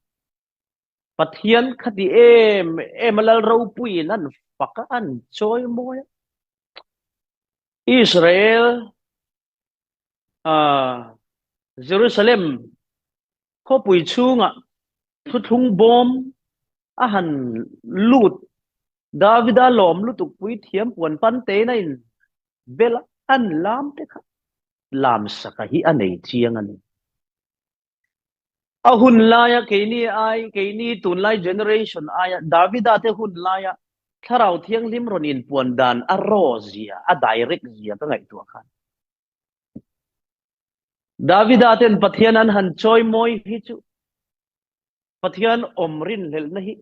Pathian khati em em a lal ropuiin an fak a, an chawi mawi a. Israel Jerusalem khawpui chhungah thuthlung bawm a han lut Davida lawm lutuk puithiam puan pan tein a in bel a, an lam te kha lam saka hi a nei chiang a ni. A hun laia keini ai, keini tunlai generation aia Davida te hun laia Thlarau Thianghlim rawn inpuan dan a raw zia, a direct zia ka ngaihtuah khan. Davida ten Pathian an han chawi mawi hi chu Pathian awm rinhlelhna hi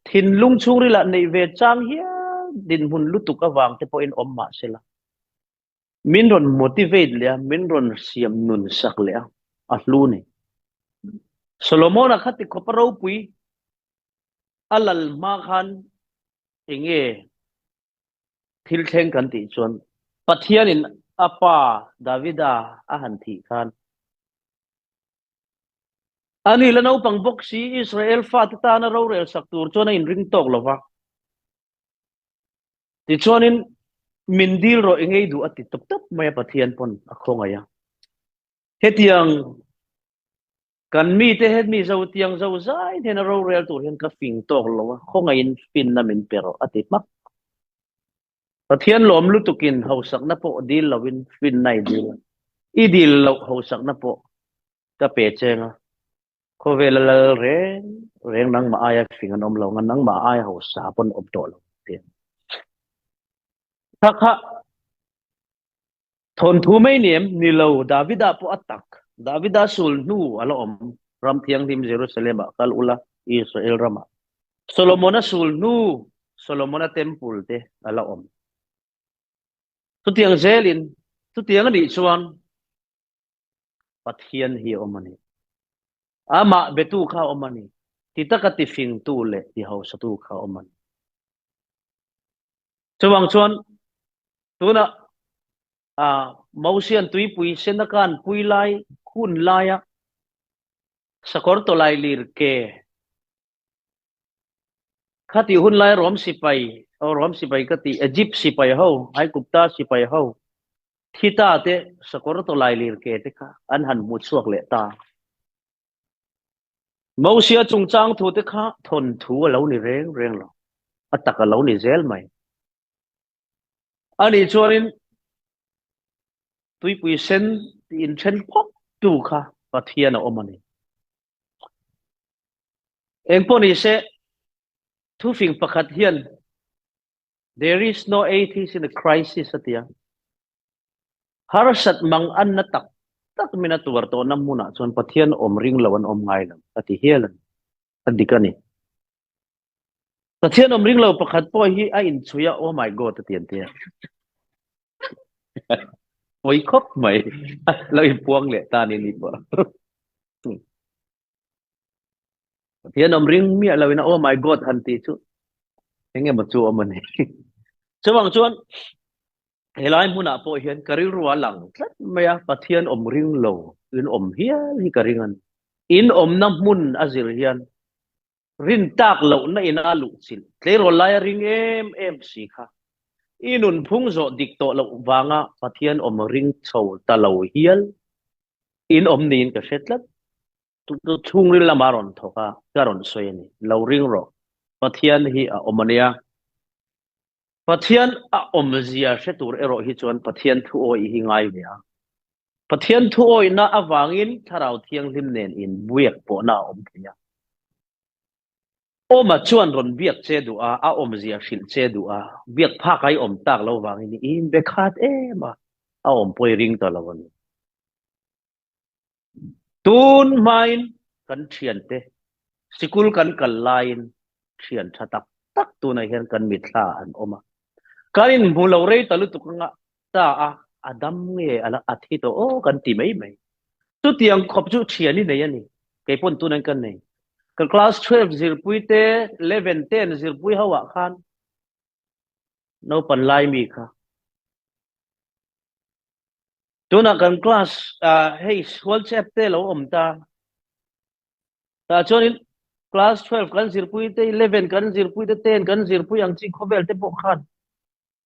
thinlung chhungrilah neih ve chang hial dinhmun lutuk avang te pawhin awm mah sela. Min rawn motivate leh a, min rawn siam nun sak leh a, a hlu ni. Solomon-a kha ti khawp a ropui a lal hma khan enge thil thleng kan tih chuan Pathianin a pa Davida a han thih khan ani la naupang bawk si Israel fate tana rorel sak tur chuan a inring tawk lo va. Tichuanin min dil rawh i ngei duh a ti tawp tawp mai a Pathian pawn a khawngaih a. Hetiang kan mite he mi zo tiang zo zai hnena rorel tur hian ka fing tawk lo a, khawngaihin finna min pe rawh a ti hmak. Pathian lawm lutukin hausakna pawh dil loin finna i dil a, i dil loh hausakna pawh ka pe cheng a. Khawvel a lal reng reng nangmah aia fing an awm lo nga nangmah aia hausa pawn awm tawh lo ti. Kha kha thawnthu mai ni em? Ni lo, Davida pawh a tak. Davida sul hnu a la awm ram thianghlim Jerusalem ah kal ula Israel ramah. Solomona sul hnu Solomona temple te a la awm. Chutiang zelin chutiang a nih chuan Pathian hi a awm a ni. Amah betu kha a awm a ni. Ti taka ti fingtu leh ti hausatu kha a awm a ni. Chuvang chuan tunah Mosian tuipui sen a kan pui lai hun laia sakawr tawlai lir ke khati hun lai Rom sipai, oh Rom sipai ka ti, Egypt sipai ho, Aigupta sipai ho. Thi ta te sakawr tawlailir ke te kha an han hmu chhuak leh ta. Mosia chungchang thu te kha thawnthu a lo ni reng reng lo, a tak a lo ni zel mai. Ani chuanin tuipui sen tih inthen phawt tu kha Pathian a awm a ni. Engpawh ni se, thufing pakhat hian There is no atheist in a crisis a ti a. Harsat mang an na tak tak min a tuar tawhna hmunah chuan Pathian awm ring lo an awm ngai lo a ti hial a ni. A dik a ni. Pathian awm ring lo pakhat pawh hi a inchhui a, Oh my God a ti an ti a. Pawi khawp mai. Lo inpuang leh ta ni ni pawh. Pathian awm ring miah lo in a oh my god han ti chu enge maw chu awm ani. Chuvang chuan helai hmunah pawh hian ka rilru a lang tlat mai a, Pathian awm ring lo in awm hial hi ka ring a ni. In awmna hmun a zir hian rin tak lohna ina luh chilh tleirawl lai a ring em em si kha. I nunphung zawh dik tawh loh vanga Pathian awm ring chho ta lo hial in awm niin ka hre tlat. Chhungril lama rawn thawk a, ka rawn sawi a ni. Lo ring rawh. Pathian hi a awm a nia. Pathian a awmzia hre tur erawh hi chuan Pathian thuawih hi ngai ve a. Pathian thuawihna avangin Thlarau Thianghlim nen inbiak pawhna a awm thei a. Awma chuan rawn biak che duh a, a awmzia hrilh che duh a, biak phak a i awm tak lo vangin i inbe khat em a, a awm pawh i ring ta lo a ni. Tun hmain kan thiante sikul kan kal laiin thian tha tak tak tunah hian kan mitthla an awm a. Kan inhmu lo rei ta lutuk anga ta a, a dam nge a la a thi tawh aw kan ti mai mai. Chutiang khawp chu thian i nei a ni. Kei pawn tunah kan nei. Ka class 12 zirpui te, 11, 10 zirpui ho ah khan naupan lai mi kha Tunah kan class ah hei WhatsApp te lo awm ta. Tah chuanin class 12 kan zirpui te, 11 kan zirpui te, 10 kan zirpui ang chi khawvel te pawh khan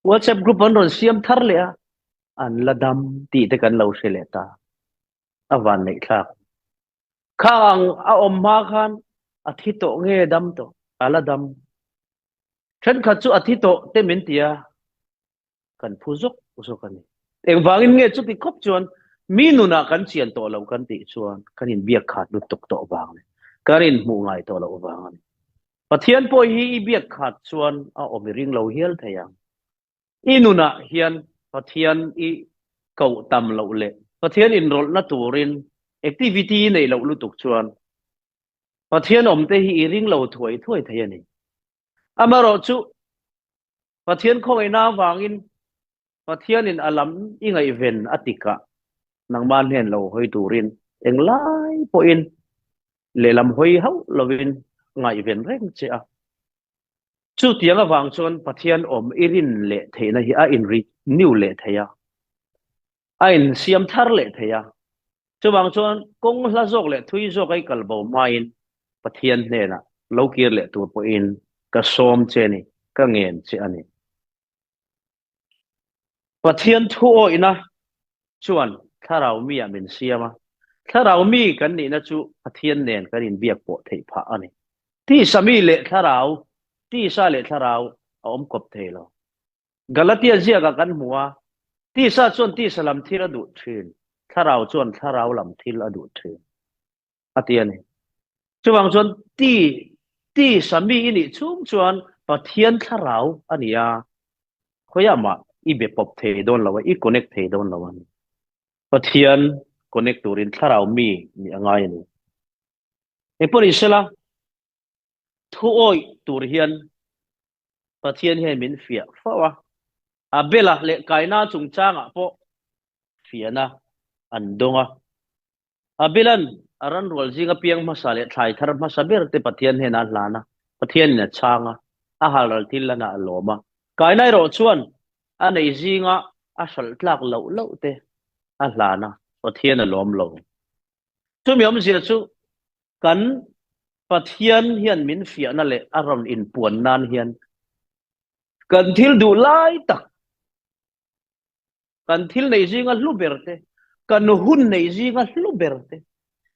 WhatsApp group an rawn siam thar leh a, an la dam tih te kan lo hre leh ta. A van neih thlak. Kha ang a awm hma khan a thi tawh nge dam tawh? A la dam. Thenkhat chu a thi tawh te min ti a, kan phu zawk zawk a ni. Engvangin nge chuti khawp chuan mi nunah kan chian tawh lo kan tih chuan kan inbiak khat lutuk tawh vang a ni. Kan inhmuh ngai tawh loh vang a ni. Pathian pawh hi i biak khat chuan a awm i ring lo hial thei ang. I nunah hian Pathian i koh tam loh leh Pathian inrawlhna turin activity i neih loh lutuk chuan Pathian awmte hi i ring lo thuai thuai thei a ni. Amaherawhchu Pathian khawngaihna avangin Pathianin a lam i ngaihven a tikah nangmah hnen lo hawi turin englai pawhin lehlam hawi hauh lovin ngaihven reng che a. Chutiang avang chuan Pathian awm i rin leh theihna hi a inrenew leh thei a, a insiam thar leh thei a. Chuvang chuan kawng hla zawk leh thui zawk a i kal bo hmain Pathian hnenah lo kir leh tur pawhin ka sawm che a ni, ka ngen che a ni. Pathian thuawihna chuan thlarau mi ah min siam a, thlarau mi kan nihna chu Pathian nen kan inbiak pawh theih phah a ni. Tisa mi leh thlarau, tisa leh thlarau a awm kawp thei lo. Galatia ziakah kan hmu a, tisa chuan tisa lam thil a duh thin, thlarau chuan thlarau lam thil a duh thin, a ti a ni. Chuvang chuan ti, tisa mi i nih chhung chuan Pathian thlarau a ni a, khawiah mah i be pawp thei dawn lo a, i connect thei dawn lo a ni. Pathian connect turin thlarau mi nih a ngai a ni. Engpawh ni sela, thuawih tur hian Pathian hian min fiah fo a, Abela leh Kaina chungchangah pawh fiahna an dawng a. Abelan a ranrual zinga piang hmasa leh thlai thar hmasa ber te Pathian hnenah a hlan a, Pathianin a chhang a, a halral thil lanah a lawm a. Kaina erawh chuan a nei zinga a hralh tlak loh loh te a hlan a, Pathian a lawm lo. Chumi awmzia chu kan Pathian hian min fiahna leh a rawn inpuan nan hian kan thil duh lai tak. Kan thil nei zinga hlu ber te, kan hun nei zinga hlu ber te,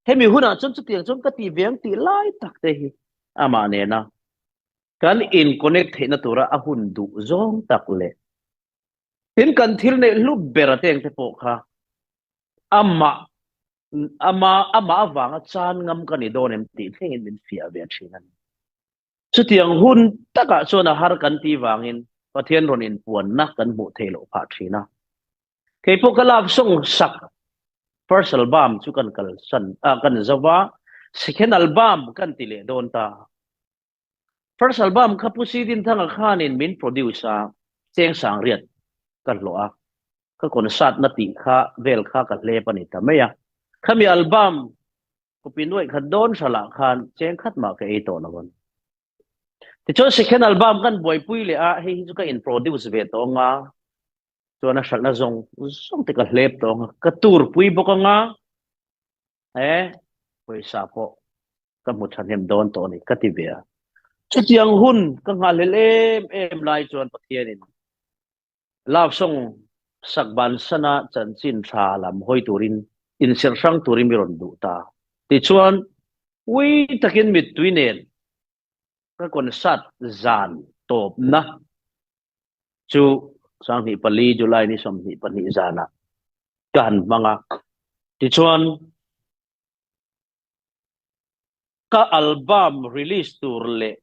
hemi hunah chuan chutiang chuan ka ti ve ang tih lai tak te hi amah nena kan in connect theihna tura a hun duh zawng tak leh tin kan thil neih hlu ber a teng te pawh kha amah ama amah avanga chan ngam ka ni dawn em tih thlengin min fiah ve thin a ni. Chutiang hun takah chuan a har kan tih vangin Pathian rawn inpuanna kan hmuh theih loh phah thin a. Kei pawh ka love song sak first album chu kan kalsan ah kan zo va, second album kan ti leh dawn ta. First album kha Pu Si Dinthanga khanin min produce a, cheng sangriat ka hlawh a, ka concert na tih kha vel kha ka hlep a ni ta mai a. Khami album Copy nuaih khat dawn hralah khan cheng khat mah ka ei tawh lo a ni. Tichuan second album kan buaipui leh a, hei hi chu ka in produce ve tawh anga, chuan a hralhna zawng zawng te ka hlep tawh anga, ka tur pui bawk anga, he pawisa pawh ka hmu thahnem dawn tawh a ni ka ti ve a. Chutiang hun ka nghahhlelh em em lai chuan Pathianin Love song sak bansana chanchin tha lam hawi turin inserh hrang turin mi rawn duh ta. Tichuan, ui takin mittui nen ka concert zan tawpna chu 24 July ni 22 zanah ka han hmang a. Tichuan, ka album release tur leh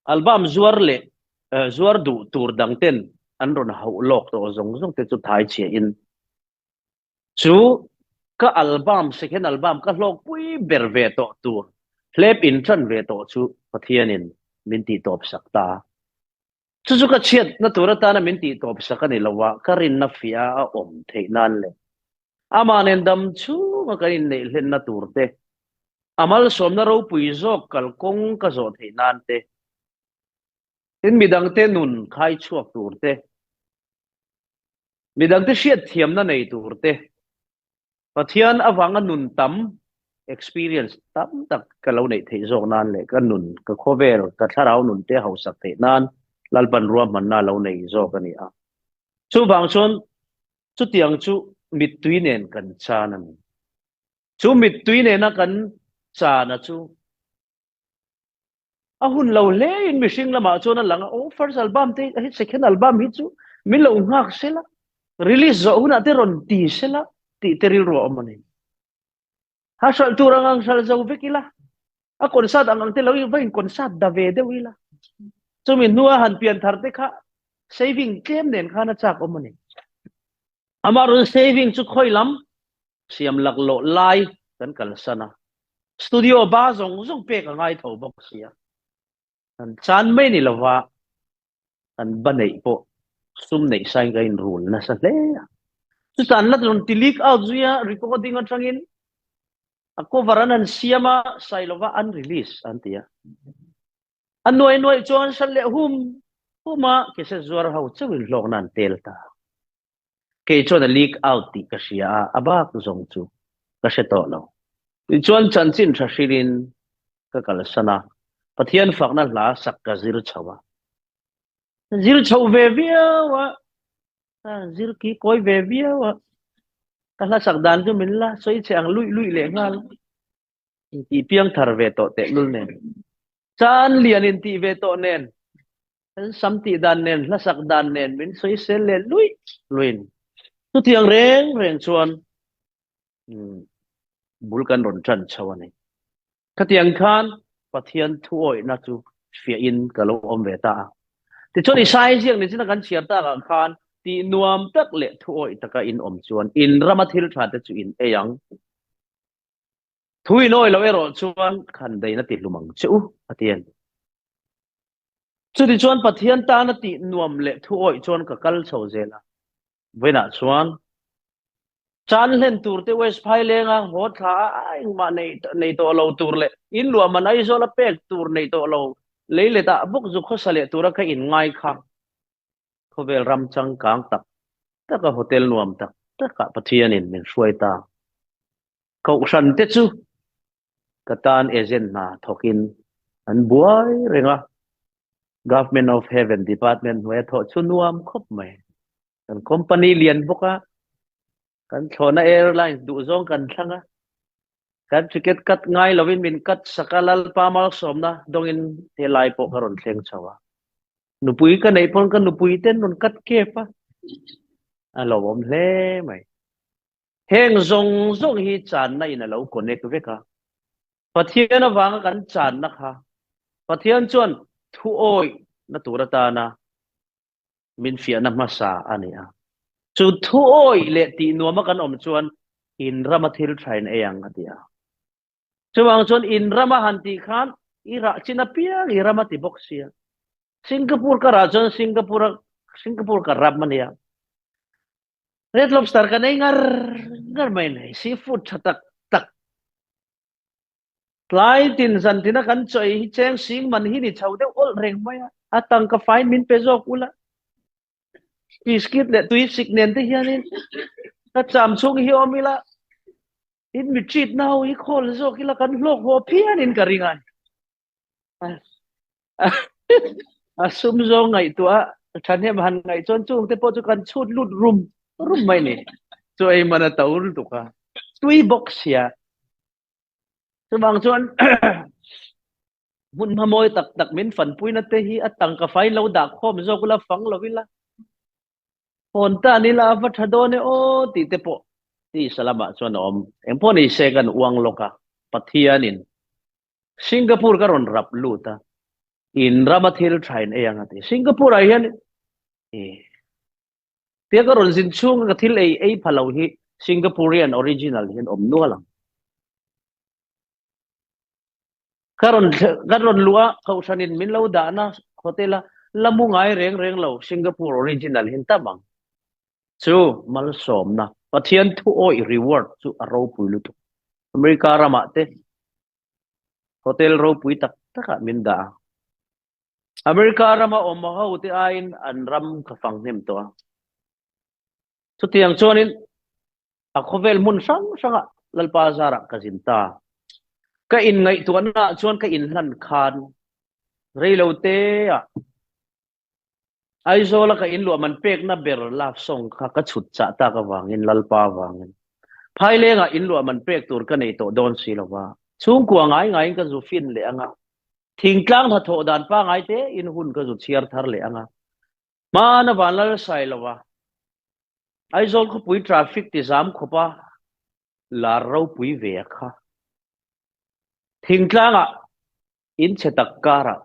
Album zuar leh zuar duh tur dang ten an rawn hauh lawk tawh zawng zawng te chu thai chhia in chu ka album second album ka hlawk pui ber ve tawh tur hlep in tan ve tawh chu Pathian in min tih tawp sak ta. Chu chu ka chhiat na tur atana min tih tawp sak a ni lo a, ka rinna fiah a awm theih nan leh Amah nen dam chhunga kan inneih hlenna tur te, a malsawmna ropui zawk kalkawng ka zawh theih nan te, tin midangte nun khai chhuak tur te, midangte hriatthiamna nei tur te, Pathian avanga nun tam, experience, tam tak ka lo neih theih zawk nan leh ka nun, ka khawvel, ka thlarau nun te hausak theih nan Lalpan ruahmanna a lo nei zawk a ni a. Chuvang chuan Chutiang chu mittui nen kan chan a ni. Chu mittui nena kan chana chu a hun lo hlein mihring lamah chuan a lang a, oh first album te hi second album hi chu min lo nghak sela, release zawh hunah te rawn ti sela tih te rilru a awm a ni. Ha hralh tur ang ang hralh zo vek ila, a concert ang ang te lo va in concert da ve deuh ila. Chumi hnua han pian thar te kha saving tlem nen khan a chak awm a ni. Amah rawn saving chu khawi lam siam laklawh lai kan kalsan a, studio ba zawng zawng pek a ngai tho bawk sia. Kan chan mai ni lova kan ba neih pawh sum neih sain ka inrul nasa hle a. Chutan la rawn ti leak out zui a, recording atangin a cover an han siam a, Sailova an release an ti a. A nuai nuai chuan hran leh hum hum a, cassette zuar ho chauhin hlawkna an tel ta. Kei chuan a leak out tih ka hria a, a bak zawng chu ka hre tawh lo. Tichuan chanchin tha hrilhin ka kalsan a, Pathian fakna hla sak ka zir chho a. Ka zir chho ve viau a, ka zir ki kawi ve viau a, ka hla sak dan chu min la sawi che ang luih luih leh nghal. Intih piang thar ve tawh tehlul nen, chan lian intih ve tawh nen, Kan sam tih dan nen, hlasak dan nen min sawisel leh luih luiin chutiang reng reng chuan bul kan rawn tan chho a ni. Khatiang khan Pathian thuawihna chu fiahin ka lo awm ve ta a. Tichuan Isaiah ziak ni china kan chhiar takah khan tih nuam tak leh thuawih taka in awm chuan in rama thil tha te chu in ei ang. Thu in awih loh erawh chuan khan daina ti hlum ang che u, a ti a ni. Chutichuan Pathian tana tih nuam leh thu awih chuan ka kal chho zel a. Vawiinah chuan chan hlen tur te West Phailenga haw thla a engmah nei nei tawh lo tur leh in luah man Aizawl a pek tur nei tawh lo lei let ah bawk zu khawsa leh tura ka in ngai kha khawvel ram changkang tak taka hotel nuam tak takah Pathianin min hruai ta. Kohhran te chu ka tan agent hna thawkin an buai reng a, Government of Heaven Department hnuaia thawh chu nuam khawp mai. Kan company lian bawk a, kan thlawhna airlines duh zawng kan thlang a, kan ticket cut ngai lovin min cut sak a, Lalpa malsawmna dawngin helai pawh ka rawn thleng chho a. Nupui ka neih pawn ka nupui ten rawn cut kep a, a lawmawm hle mai. Heng zawng zawng hi channa in a lo connect vek a. Pathian avanga kan channa kha Pathian chuan thu awih na tur atana min fiahna hmasa a ni a. Chu thu awih leh tih nuama kan awm chuan in rama thil tha in ei ang a ti a. Chuvang chuan in rama han tih khan i rah chin apiang i ram a ti bawk sia. Singapore ka rah chuan Singapore Singapore ka ram a nia. Red Lobster kan ei ngar ngar mai nei seafood tha tak tak Tlai tin zan tina kan chaw ei hi cheng sing man hi ni chho deuh awlh reng mai a, a tangka fai min pe zawk ula. Biscuit leh tui sik nen te hianin ka cham chhung hi awm ila, in mi treat na ho hi khawl zawk ila kan hlawk haw phianin ka ring a. A sum zawng ngaihtuah a thahnem han ngaih chuan chung te pawh chu kan chhut lut rum rum mai ni. Chu ei man a to lutuk a, tui bawk sia. Chuvang chuan hmun hma mawi tak tak min fanpuina te hi a tangka fai lo dah khawm zawk ula fang lo ila hawn ta ni la a va tha dawn e aw tih te pawh tisa lamah chuan a awm. Engpawh ni se kan uang lawk a, Pathianin Singapore ka rawn rap lut a, in rama thil tha in ei ang a ti. Singapore ah hian e tia ka rawn zin chhung ka thil ei ei pha lo hi Singaporean original hian awm nual ang. Ka rawn ka rawn luh a kohhranin min lo dahna hotel a la mu ngai reng reng lo Singapore original hian tam ang. Chu malsawmna Pathian thu awih reward chu a ropui lutuk. America ramah te Hotel ropui tak takah min dah a. America rama awm ho te aiin an ram ka fang hnem tawh a. Chutiang chuanin a khawvel hmun hrang hrangah Lalpa zarah ka zin ta. Ka inngaihtuahnaah chuan ka inhlan khan reilo teah Aizawla ka inluah man pekna ber love song kha ka chhut chah tak avangin Lalpa avangin Phailengah inluah man pek tur ka nei tawh dawn si lova, chhungkua ngai ngaiin ka zu fin leh anga, thingtlang hnathawh dan pangai te in hun ka zu chhiar thar leh anga, hmana Vanlal Sailova Aizawl khawpui traffic ti zam khawpa lar ropui ve a kha thingtlangah in chhe tak karah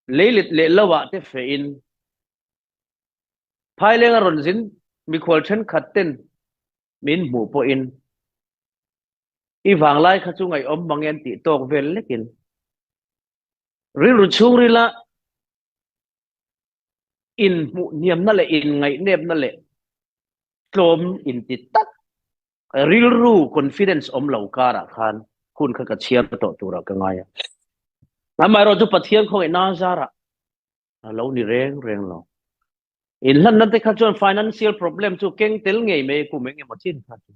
Leilet leh lo ah te feh in Phaileng a rawn zin mikhual thenkhat ten min hmuh pawh in i vanglai kha chu ngaihawm mang e an tih tawk vel lek in rilru chhungril a in hmuh hniamna leh in ngaihnepna leh tlawm inti tak Rilru confidence awm lo karah khan hun kha ka chhiar tawh turah ka ngai a. Amaherawh chu Pathian khawngaihna zarah a lo ni reng reng lo. Inhlanna te kha chuan financial problem chu keng tel ngei mai kum eng emaw chin kha chu.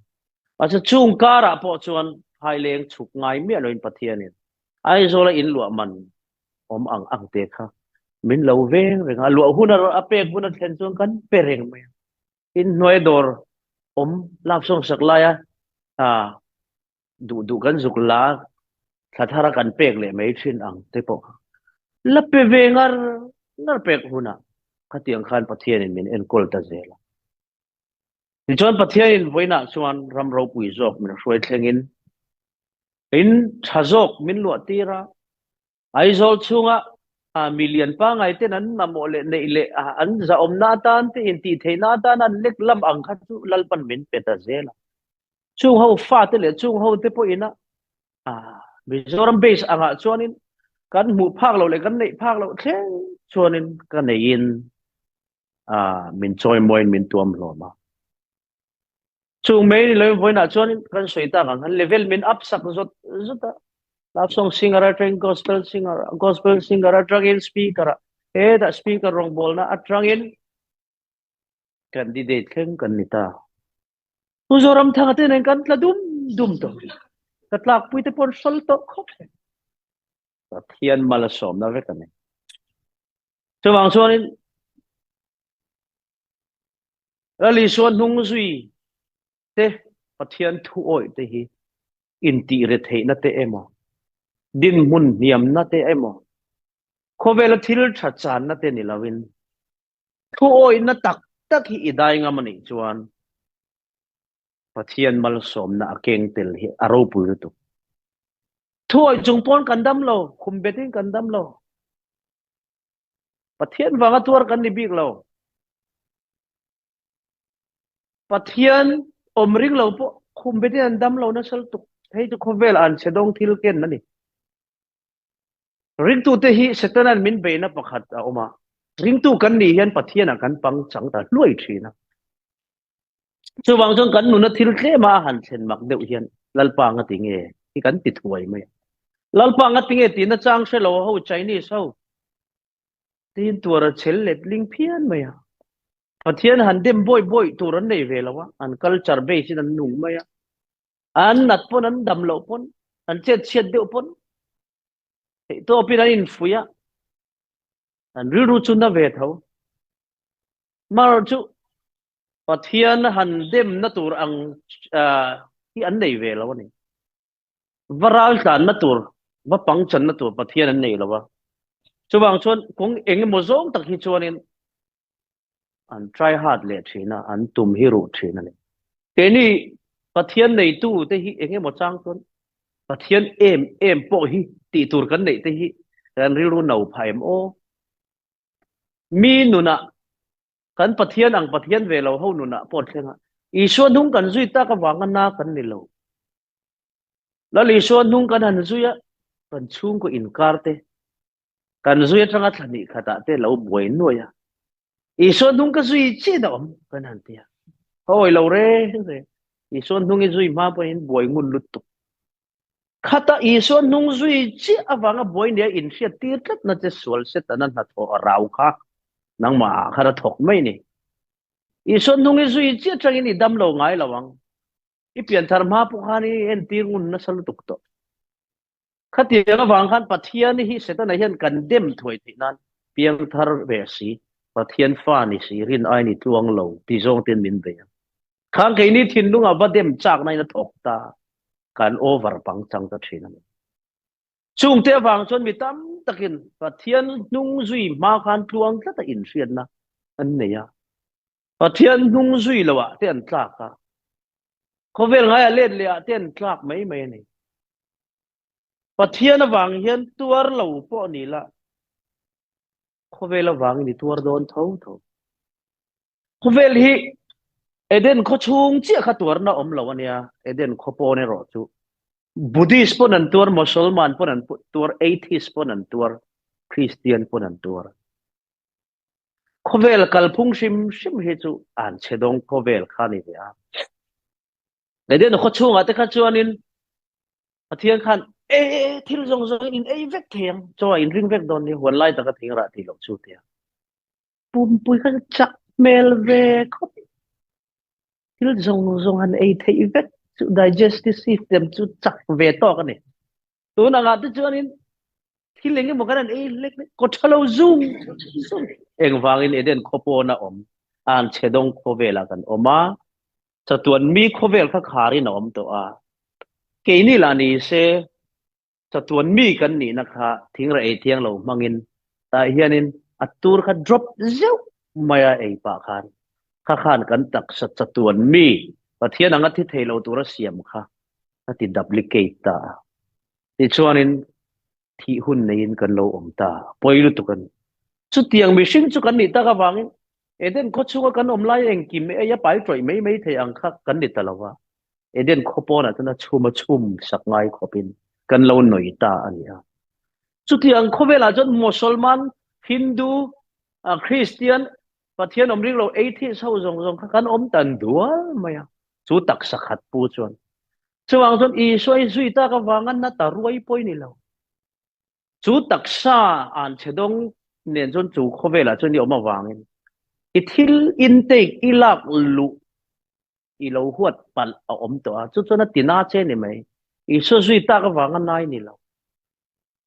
Mahse chung karah pawh chuan phaileng chhuk ngai miah loin Pathianin Aizawla inluah man awm ang ang te kha min lo veng reng a. Luah hun a pek hun a thlen chuan kan pe reng mai a. Inhnuai dawr awm lak sawng sak laia duh duh kan zuk la thla thara kan pek leh mai thin ang te pawh kha la pe ve ngar ngar pek hunah khatiang khan Pathianin min enkawl ta zel a. Tichuan Pathianin vawiinah chuan ram ropui zawk min hruai thlengin in tha zawk min luah tir a. Aizawl chhunga milian pangngai ten an mamawh leh neih leh an zahawmna atan te intihtheihna atan an lek lam ang kha chu Lalpan min pe ta zel a. Chung ho fate leh chung ho te pawhin a Mizoram base angah chuanin kan hmuh phak loh leh kan neih phak loh thleng chuanin ka neihin min chawimawiin min tuam hlawm a. Chung mai ni loin vawiinah chuan kan sawi tak ang khan level min up sak zawt zawt a. Love song singer atangin gospel singer gospel singer atangin speaker ah hetah speaker rawngbawlna atangin candidate thleng kan ni ta. Pu Zoramthanga te nen kan tla dum dum tawh. Ka tlakpui te pawh an hral tawh khawp. Pathian mal a sawmna vek a ni. Chuvang chuanin. Lal Isua hnung zui te Pathian thu awih te hi intih retheihna te emaw, dinhmun hniamna te emaw, khawvela thil tha channa te ni loin thu awihna tak tak hi i dai ngam a nih chuan Pathian malsawmna a keng tel hi a ropui lutuk. Thu awih chung pawn kan dam lo, khum betin kan dam lo. Pathian vanga tuar kan ni bik lo. Pathian awm ring lo pawh khum betin an dam lo nasa lutuk. Hei chu khawvel an chhe dawng thil ken a ni. Ringtute hi Setanan min beihna pakhat a awm a. Ringtu kan nih hian Pathianah kan pangchang ta hluai thin a. Chuvang chuan kan nuna thil tlema a han thlen mak deuh hian Lalpa nga ti nge hi kan ti thuai mai a. Lalpa nga ti nge tihna chang hre lo ho Chinese ho tiin tuar a chhel let ling phian mai a. Pathian han dem bawi bawi tur an nei ve lo a, an culture base in an nung mai a. An nat pawn an dam loh pawn an chet chhiat deuh pawn theihtawpin an infuih a, an rilru chu na ve tho. Mar chu Pathian han demna tur ang hi an nei ve lo a ni. Va ral tlanna tur, va pangchanna tur Pathian an nei lo a. Chuvang chuan kawng eng emaw zawng tak hi chuanin an try hard leh thin a, an tum hi ruh thin a ni. Keini Pathian neitu te hi eng emaw chang chuan Pathian em em pawh hi tih tur kan neih te hi kan rilru no phah em aw? Mi nunah kan Pathian ang Pathian ve lo ho nunah pawh thleng a, Isua hnung kan zui tak avanga na kan ni lo. Lal Isua hnung kan han zui a, kan chhungkaw inkar te, kan zui atanga thla hnih khatah te lo buai nuai a, Isua hnung ka zui chiah a awm kan han ti a. Ka awi lo reng reng. Isua hnung i zui hma pawhin buai ngun lutuk. Khata Isua hnung zui chiah avanga buai nia inhriat tir tlatna che sual Setana hnathawh a rau kha nangmah ah khan a thawk mai ni. Isua hnung i zui chiah atangin i dam lo ngai lo ang. I pianthar hma pawh khan i entir ngun nasa lutuk tawh. Khatiang avang khan Pathian hi Setana hian kan dem thuai theih nan piangthar ve si, Pathian fa ni si, rin aiin i tluang lo ti zawng ten min bei ang. Khang keini thinlungah va dem chakna in a thawk ta, kan over pangchang ta thin a ni. Chungte avang chuan mi tam takin Pathian hnung zui hma khan tluang tlata inhriatna an nei a. Pathian hnung zui loah te an tlak a, khawvel ngaia let lehah te an tlak mai mai a ni. Pathian avang hian tuar lo pawh ni la, khawvel avangin i tuar dawn tho tho. Khawvel hi Eden khaw chhung chiah kha tuarna awm lo a nia, Eden khaw pawn erawh chu Buddhist pawn an tuar, Mosolman pawn an tuar, Atheist pawn an tuar, Christian pawn an tuar. Khawvel kalphung hrim hrim hi chu an chhe dawng khawvel kha ni ve a. Eden khaw chhungah te kha chuanin Pathian khan e thil zawng zawng in ei vek thei ang, chaw a inring vek dawn ni, huan lai taka thing rah tih loh chu tia. Pumpui kha chak hmel ve khawp. Thil zawng zawng han ei theih vek chu digestive system chu chak ve tawk a ni. Tun angah te chuanin thil eng emaw kan han ei hlek hlek kaw tha lo zung zung. Engvangin Eden khaw pawn a awm, an chhe dawng khawvelah kan awm a, chatuan mi khawvel kha kharin a awm tawh a. Keini lah ni se Chatuan mi kan nihna kha thingra ei thiang lo hmangin tah hianin a tur kha drop zeuh mai a ei pah khan kha khan kan taksa chatuan mi Pathian anga thi thei lo tura siam kha a ti duplicate ta a. Tichuanin thih hun neiin kan lo awm ta pawi lutuk a ni. Chutiang mihring chu kan nih tak avangin Eden khaw chhunga kan awm lai engkim ei a pai tawih mai mai thei ang kha kan ni ta lo va. Eden khaw pawnah chuan a chhum a chhum sak ngai khawpin kan lo nawi ta a ni a. Chutiang khawvelah chuan Mosolman, Hindu, Kristian, Pathian awm ring lo, atheist ho zawng zawng kha kan awm tan dual mai a, chu taksa khat pu chuan. Chuvang chuan Isua hi zui tak avanga na ta ruai pawh ni lo. Chu taksa an chhe dawng nen chuan chu khawvelah chuan i awm avangin i thil intake i lak luh i lo huat palh a awm tawh a, chu chuan a tina che ni mai. Isua zui tak avanga nai ni lo.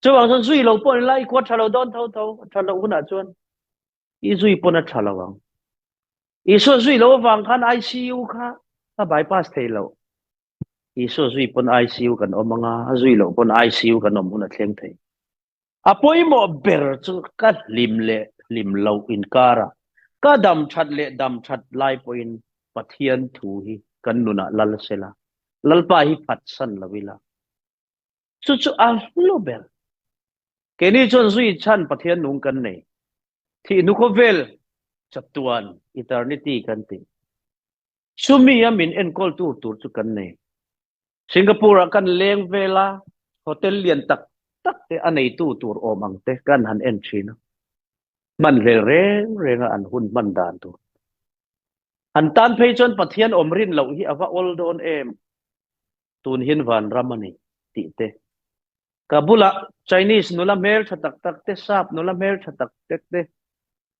Chuvang chuan zui lo pawh ni la, i khua tha lo dawn tho tho, a tha loh hunah chuan i zui pawn a tha lo ang. Isua zui lo avang khan ICU kha ka bypass thei lo. Isua zui pawn ICU kan awm anga, a zui loh pawn ICU kan awm hun a thleng thei. A pawimawh ber chu ka hlim leh hlim loh inkara ka dam that leh dam that lai pawhin Pathian thu hi kan nunah lal sela, Lalpa hi phatsan lo ila. Chu chu a hlu ber. Keini chuan zui chhan Pathian nung kan nei. Thih hnu khawvel chatuan, eternity, kan ti. Chumi a min enkawl tur tur chu kan nei. Singapore ah kan leng vel a, hotel lian tak tak te a neitu tur awm ang te kan han en thin a. Hman hlel reng reng a an hun hman dan tur. An tan phei chuan Pathian awm rin loh hi a va awl dawn em. Tun hian vanram a ni tih te. Ka bulah Chinese nula hmel tha tak tak te, sap nula hmel tha tak tak te,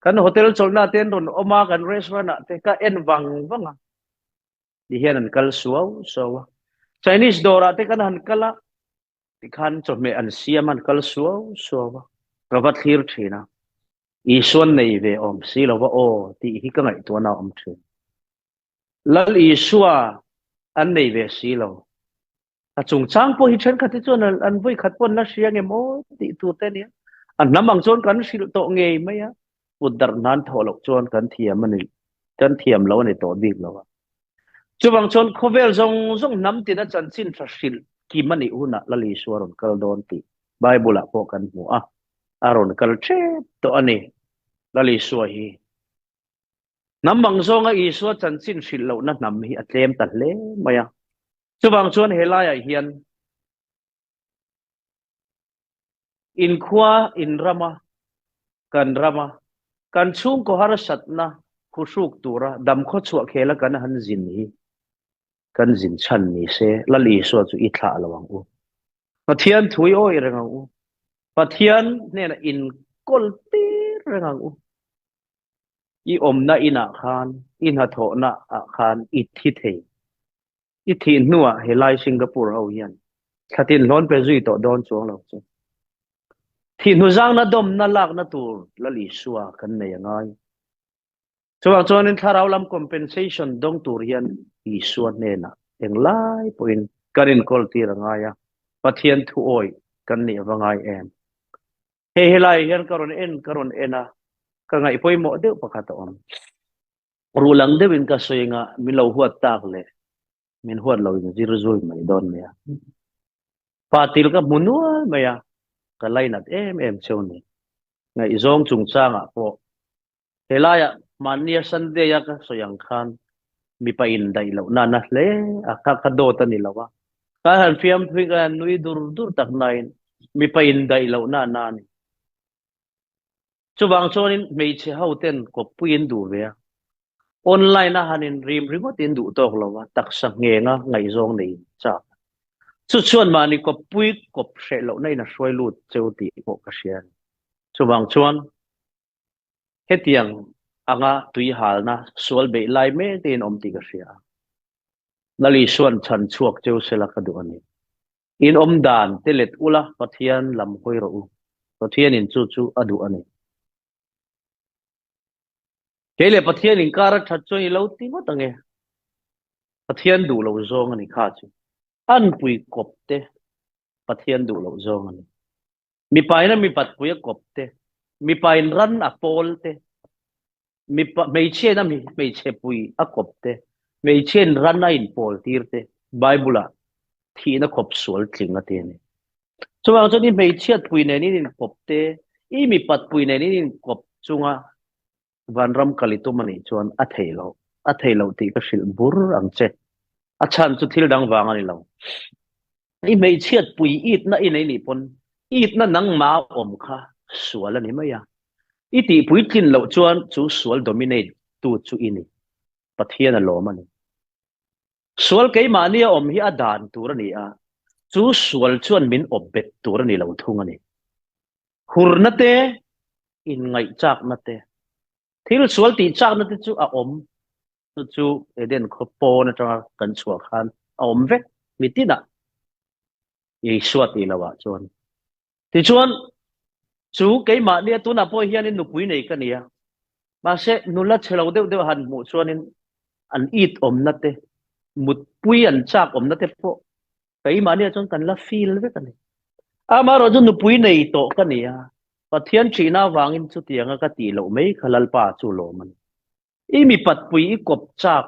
kan hotel chawlhna te an rawn awm a, kan restaurant ah te ka en vang vang a. Ti hian an kal suau suau a. Chinese dawrah te kan han kal a, tikhan chawhmeh an siam a, an kal suau suau a. Ka va thlir thin a, Isuan nei ve awm si lo va aw tih hi ka ngaihtuahna a awm thin. Lal Isua an nei ve si lo. A chungchang pawh hi thenkhat hi chuan an vawi khat pawh an la hria nge maw tih tur te a nia. A hnam ang chuan kan hrilh tawh ngei mai a, kut darh hnan thawh loh chuan kan thiam a ni, kan thiam lo a ni tawh bik lo a. Chuvang chuan khawvel zawng zawng hnam tina chanchin tha hrilh kim a nih hunah Lal Isua rawn kal dawn tih Bible ah pawh kan hmu a, a rawn kal tep tawh a ni Lal Isua hi. Hnam ang zawnga Isua chanchin hrilh lohna hnam hi a tlem ta hle mai a. Chuvang chuan he laiah hian inkhua, inrama, kan rama, kan chhungkaw harsatna phuhruk tura damkhaw chhuah khela kan han zin hi kan zin chhan ni se, Lal Isua chu i thlah lo ang u. Pathian thu i awih reng ang u. Pathian hnenah inkawl tir reng ang u. I awmna inah khan, i hnathawhna ah khan i thi thei. I thih hnuah helai Singapore ho hian thlatin hlawn pe zui tawh dawn chuang lo che. Thih hnu zangna dawmna lakna tur Lal Isua kan nei a ngai. Chuvang chuanin thlarau lam compensation dawng tur hian Isua hnenah englai pawhin kan inkawl tir a ngai a, Pathian thu awih kan nih ava ngai em. Hei helaiah hian ka rawn en ka rawn en a, ka ngaih pawimawh deuh pakhat a awm. Ruh lang deuhin ka sawi anga min lo huat tak leh min huat lo in zir zui mai dawn nia. Pa til ka hmu nual mai a, ka lainat em em cheu ni. Ngaihzawng chungchangah pawh helaiah hmannia Sunday a ka sawi ang khan mipa indaih loh na na hle a, kha kha dawt a ni lo a. Ka han fiamthui ka han nui dur dur tak nain mipa indaih loh na na a ni. Chuvang chuanin hmeichhe ho ten kawppui in duh ve a, online a han in rim ringawt in duh tawk lo a, taksa nghenga ngaihzawng nei in chak a. Chu chuan mahni kawppui kawp hreh lohna in a hruai lut cheu tih pawh ka hria a ni. Chuvang chuan hetiang anga tui halna sual beih lai mek te in awm tih ka hria a. Lal Isua'n chhan chhuak cheu sela ka duh a ni. In awm dan te let ula Pathian lam hawi rawh u. Pathianin chu chu a duh a ni. Kei leh Pathian inkar a that chuan i lo ti ngawt ang e. Pathian duh lo zawng a ni kha chu. Anpui kawp te Pathian duh loh zawng a ni. Mipain a mipatpui a kawp te, mipain ran a pawl te, Mipa, hmeichhiain a hmeichhe pui a kawp te, hmeichhiain ran a inpawl tir te, Bible-ah thihna khawp sual tling a ti a ni. Chuvang chuan i hmeichhiat pui nen in inkawp te, i mipat pui nen in inkawp chunga vanram kal i tum a nih chuan a theih loh, a theih loh tih ka hrilh bur ang che. A chhan chu thil dang vang a ni lo. I hmeichhiat pui itna i nei nih pawn itna nangmah a awm kha sual a ni mai a. I tihpui tlin loh chuan chu sual dominate tu chu i ni. Pathian a lawm a ni. Sual keimahni a awm hi a dan tur a ni a, chu sual chuan min awp bet tur a ni lo thung a ni. Hurna te, inngaihchakna te, thil sual tihchakna te chu a awm Chu chu Eden khaw pawn atanga kan chhuah khan a awm vek mitinah Isua tih loh ah chuan. Tichuan chu keimahnia tunah pawh hianin nupui nei ka ni a. Mahse, nula chhe lo deuh deuh han hmuh chuanin an it awmna te, mutpui an chak awmna te pawh keimahniah chuan kan la feel vek a ni. Amaherawh chu nupui nei tawh ka ni a, Pathian ṭhihna avangin chutianga ka tih loh mai kha Lalpa chu lawm a ni. I mipatpui i kawp chak,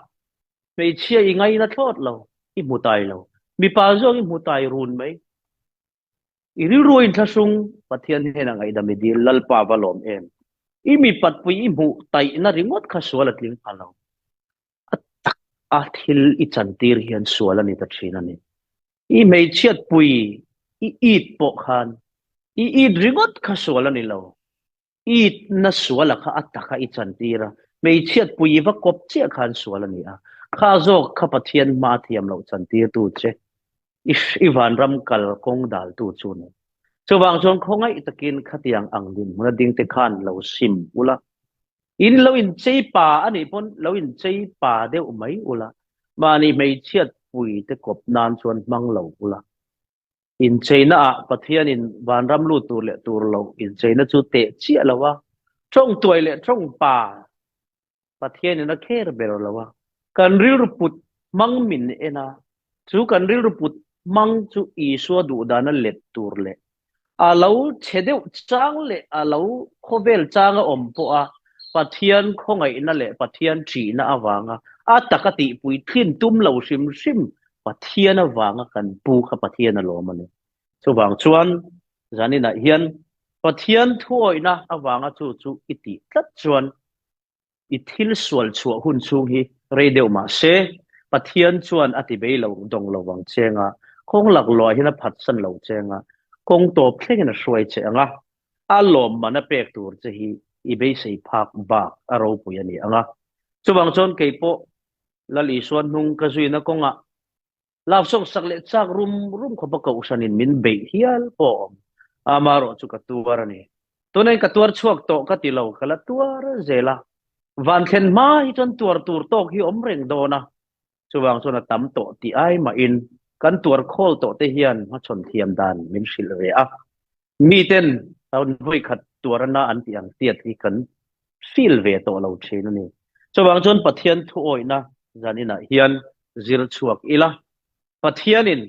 hmeichhia i ngaina thlawt lo, i hmu tai lo. Mipa zawk i hmu tai run mai. I rilru a inthlahrung, Pathian hnenah ngaihdam i dil, Lalpa va lawm em? I mipatpui i hmuh taihna ringawt kha sual a tling pha lo. A tak a thil i chantir hian sual a ni ta thin a ni. I hmeichhiatpui i it pawh khan i it ringawt kha sual a ni lo. Itna suala kha a taka i chantir a, hmeichhiatpui i va kawp chiah khan sual a ni a, kha zawk kha Pathian hma thiam loh chantirtu che, i i vanram kal kawng daltu chu ni. Chuvang chuan khawngaih takin khatiang ang dinhmuna dingte khan lo sim ula, in lo inchei pa a nih pawn lo inchei pa deuh mai ula, mahni hmeichhiatpui te kawp nan chuan hmang lo ula. Incheina ah Pathianin vanram lut tur leh tur lo incheina chu teh chiah lo a, tawngtuai leh tawngpa Pathianin a kher ber lo a, kan rilru put hmang min en a, chu kan rilru put hmang chu Isua duhdana let tur leh a lo chhe deuh chang leh a lo khawvel changa awm pawh a Pathian khawngaihna leh Pathian ṭihna avanga a taka tihpui thlin tum lo hrim hrim Pathian avanga kan pu kha Pathian a lawm a ni. Chuvang chuan zaninah hian Pathian thuawihna avanga chu chu i tih tlat chuan i thil sual chhuah hun chhung hi rei deuh mah se Pathian chuan a ti bei lo dawng lo vang che anga, kawng laklawh hian a phatsan lo che anga, kawng tawp thlengin a hruai che anga, a lawmman a pek tur che hi i beisei phak bak a ropui a ni anga. Chuvang chuan kei pawh Lal Isua hnung ka zuina kawngah lavsawksak leh chak rum rum khawpa kohhranin min beih hial pawh a awm. Amaherawh chu ka tuar a ni. Tunain ka tuar chhuak tawh ka ti lo, ka la tuar zel a. Van thlen hma hi chuan tuar tur tawk hi awm reng dawn a. Chuvang chuan a tam tawh tih ai mahin kan tuar khawl tawh te hian hmachhawn thiam dan min hrilh ve a. Miten an vawi khat tuarna an tih ang tiat hi kan feel ve tawh lo thin a ni. Chuvang chuan Pathian thuawihna zaninah hian zir chhuak ila, Pathianin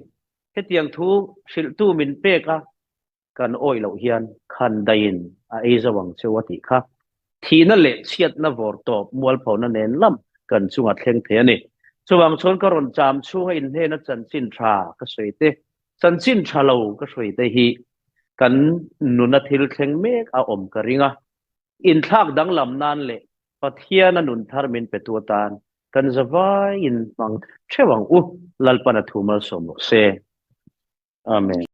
hetiang thu hrilhtu min pek a, kan awih loh hian khan daiin a ei zo ang cheu a tih kha. Thihna leh chhiatna vawr tawp mualphona nen lam kan chunga thleng thei a ni. Chuvang chuan ka rawn cham chhunga inhnena chanchin tha ka sawi te, chanchin tha lo ka hruai te hi kan nuna thil thleng mek a awm ka ring a. Inthlak danglam nan leh Pathiana nun thar min petu atan kan zavaiin hmang theuh ang u, Lalpan a thu malsawm rawh se. Amen.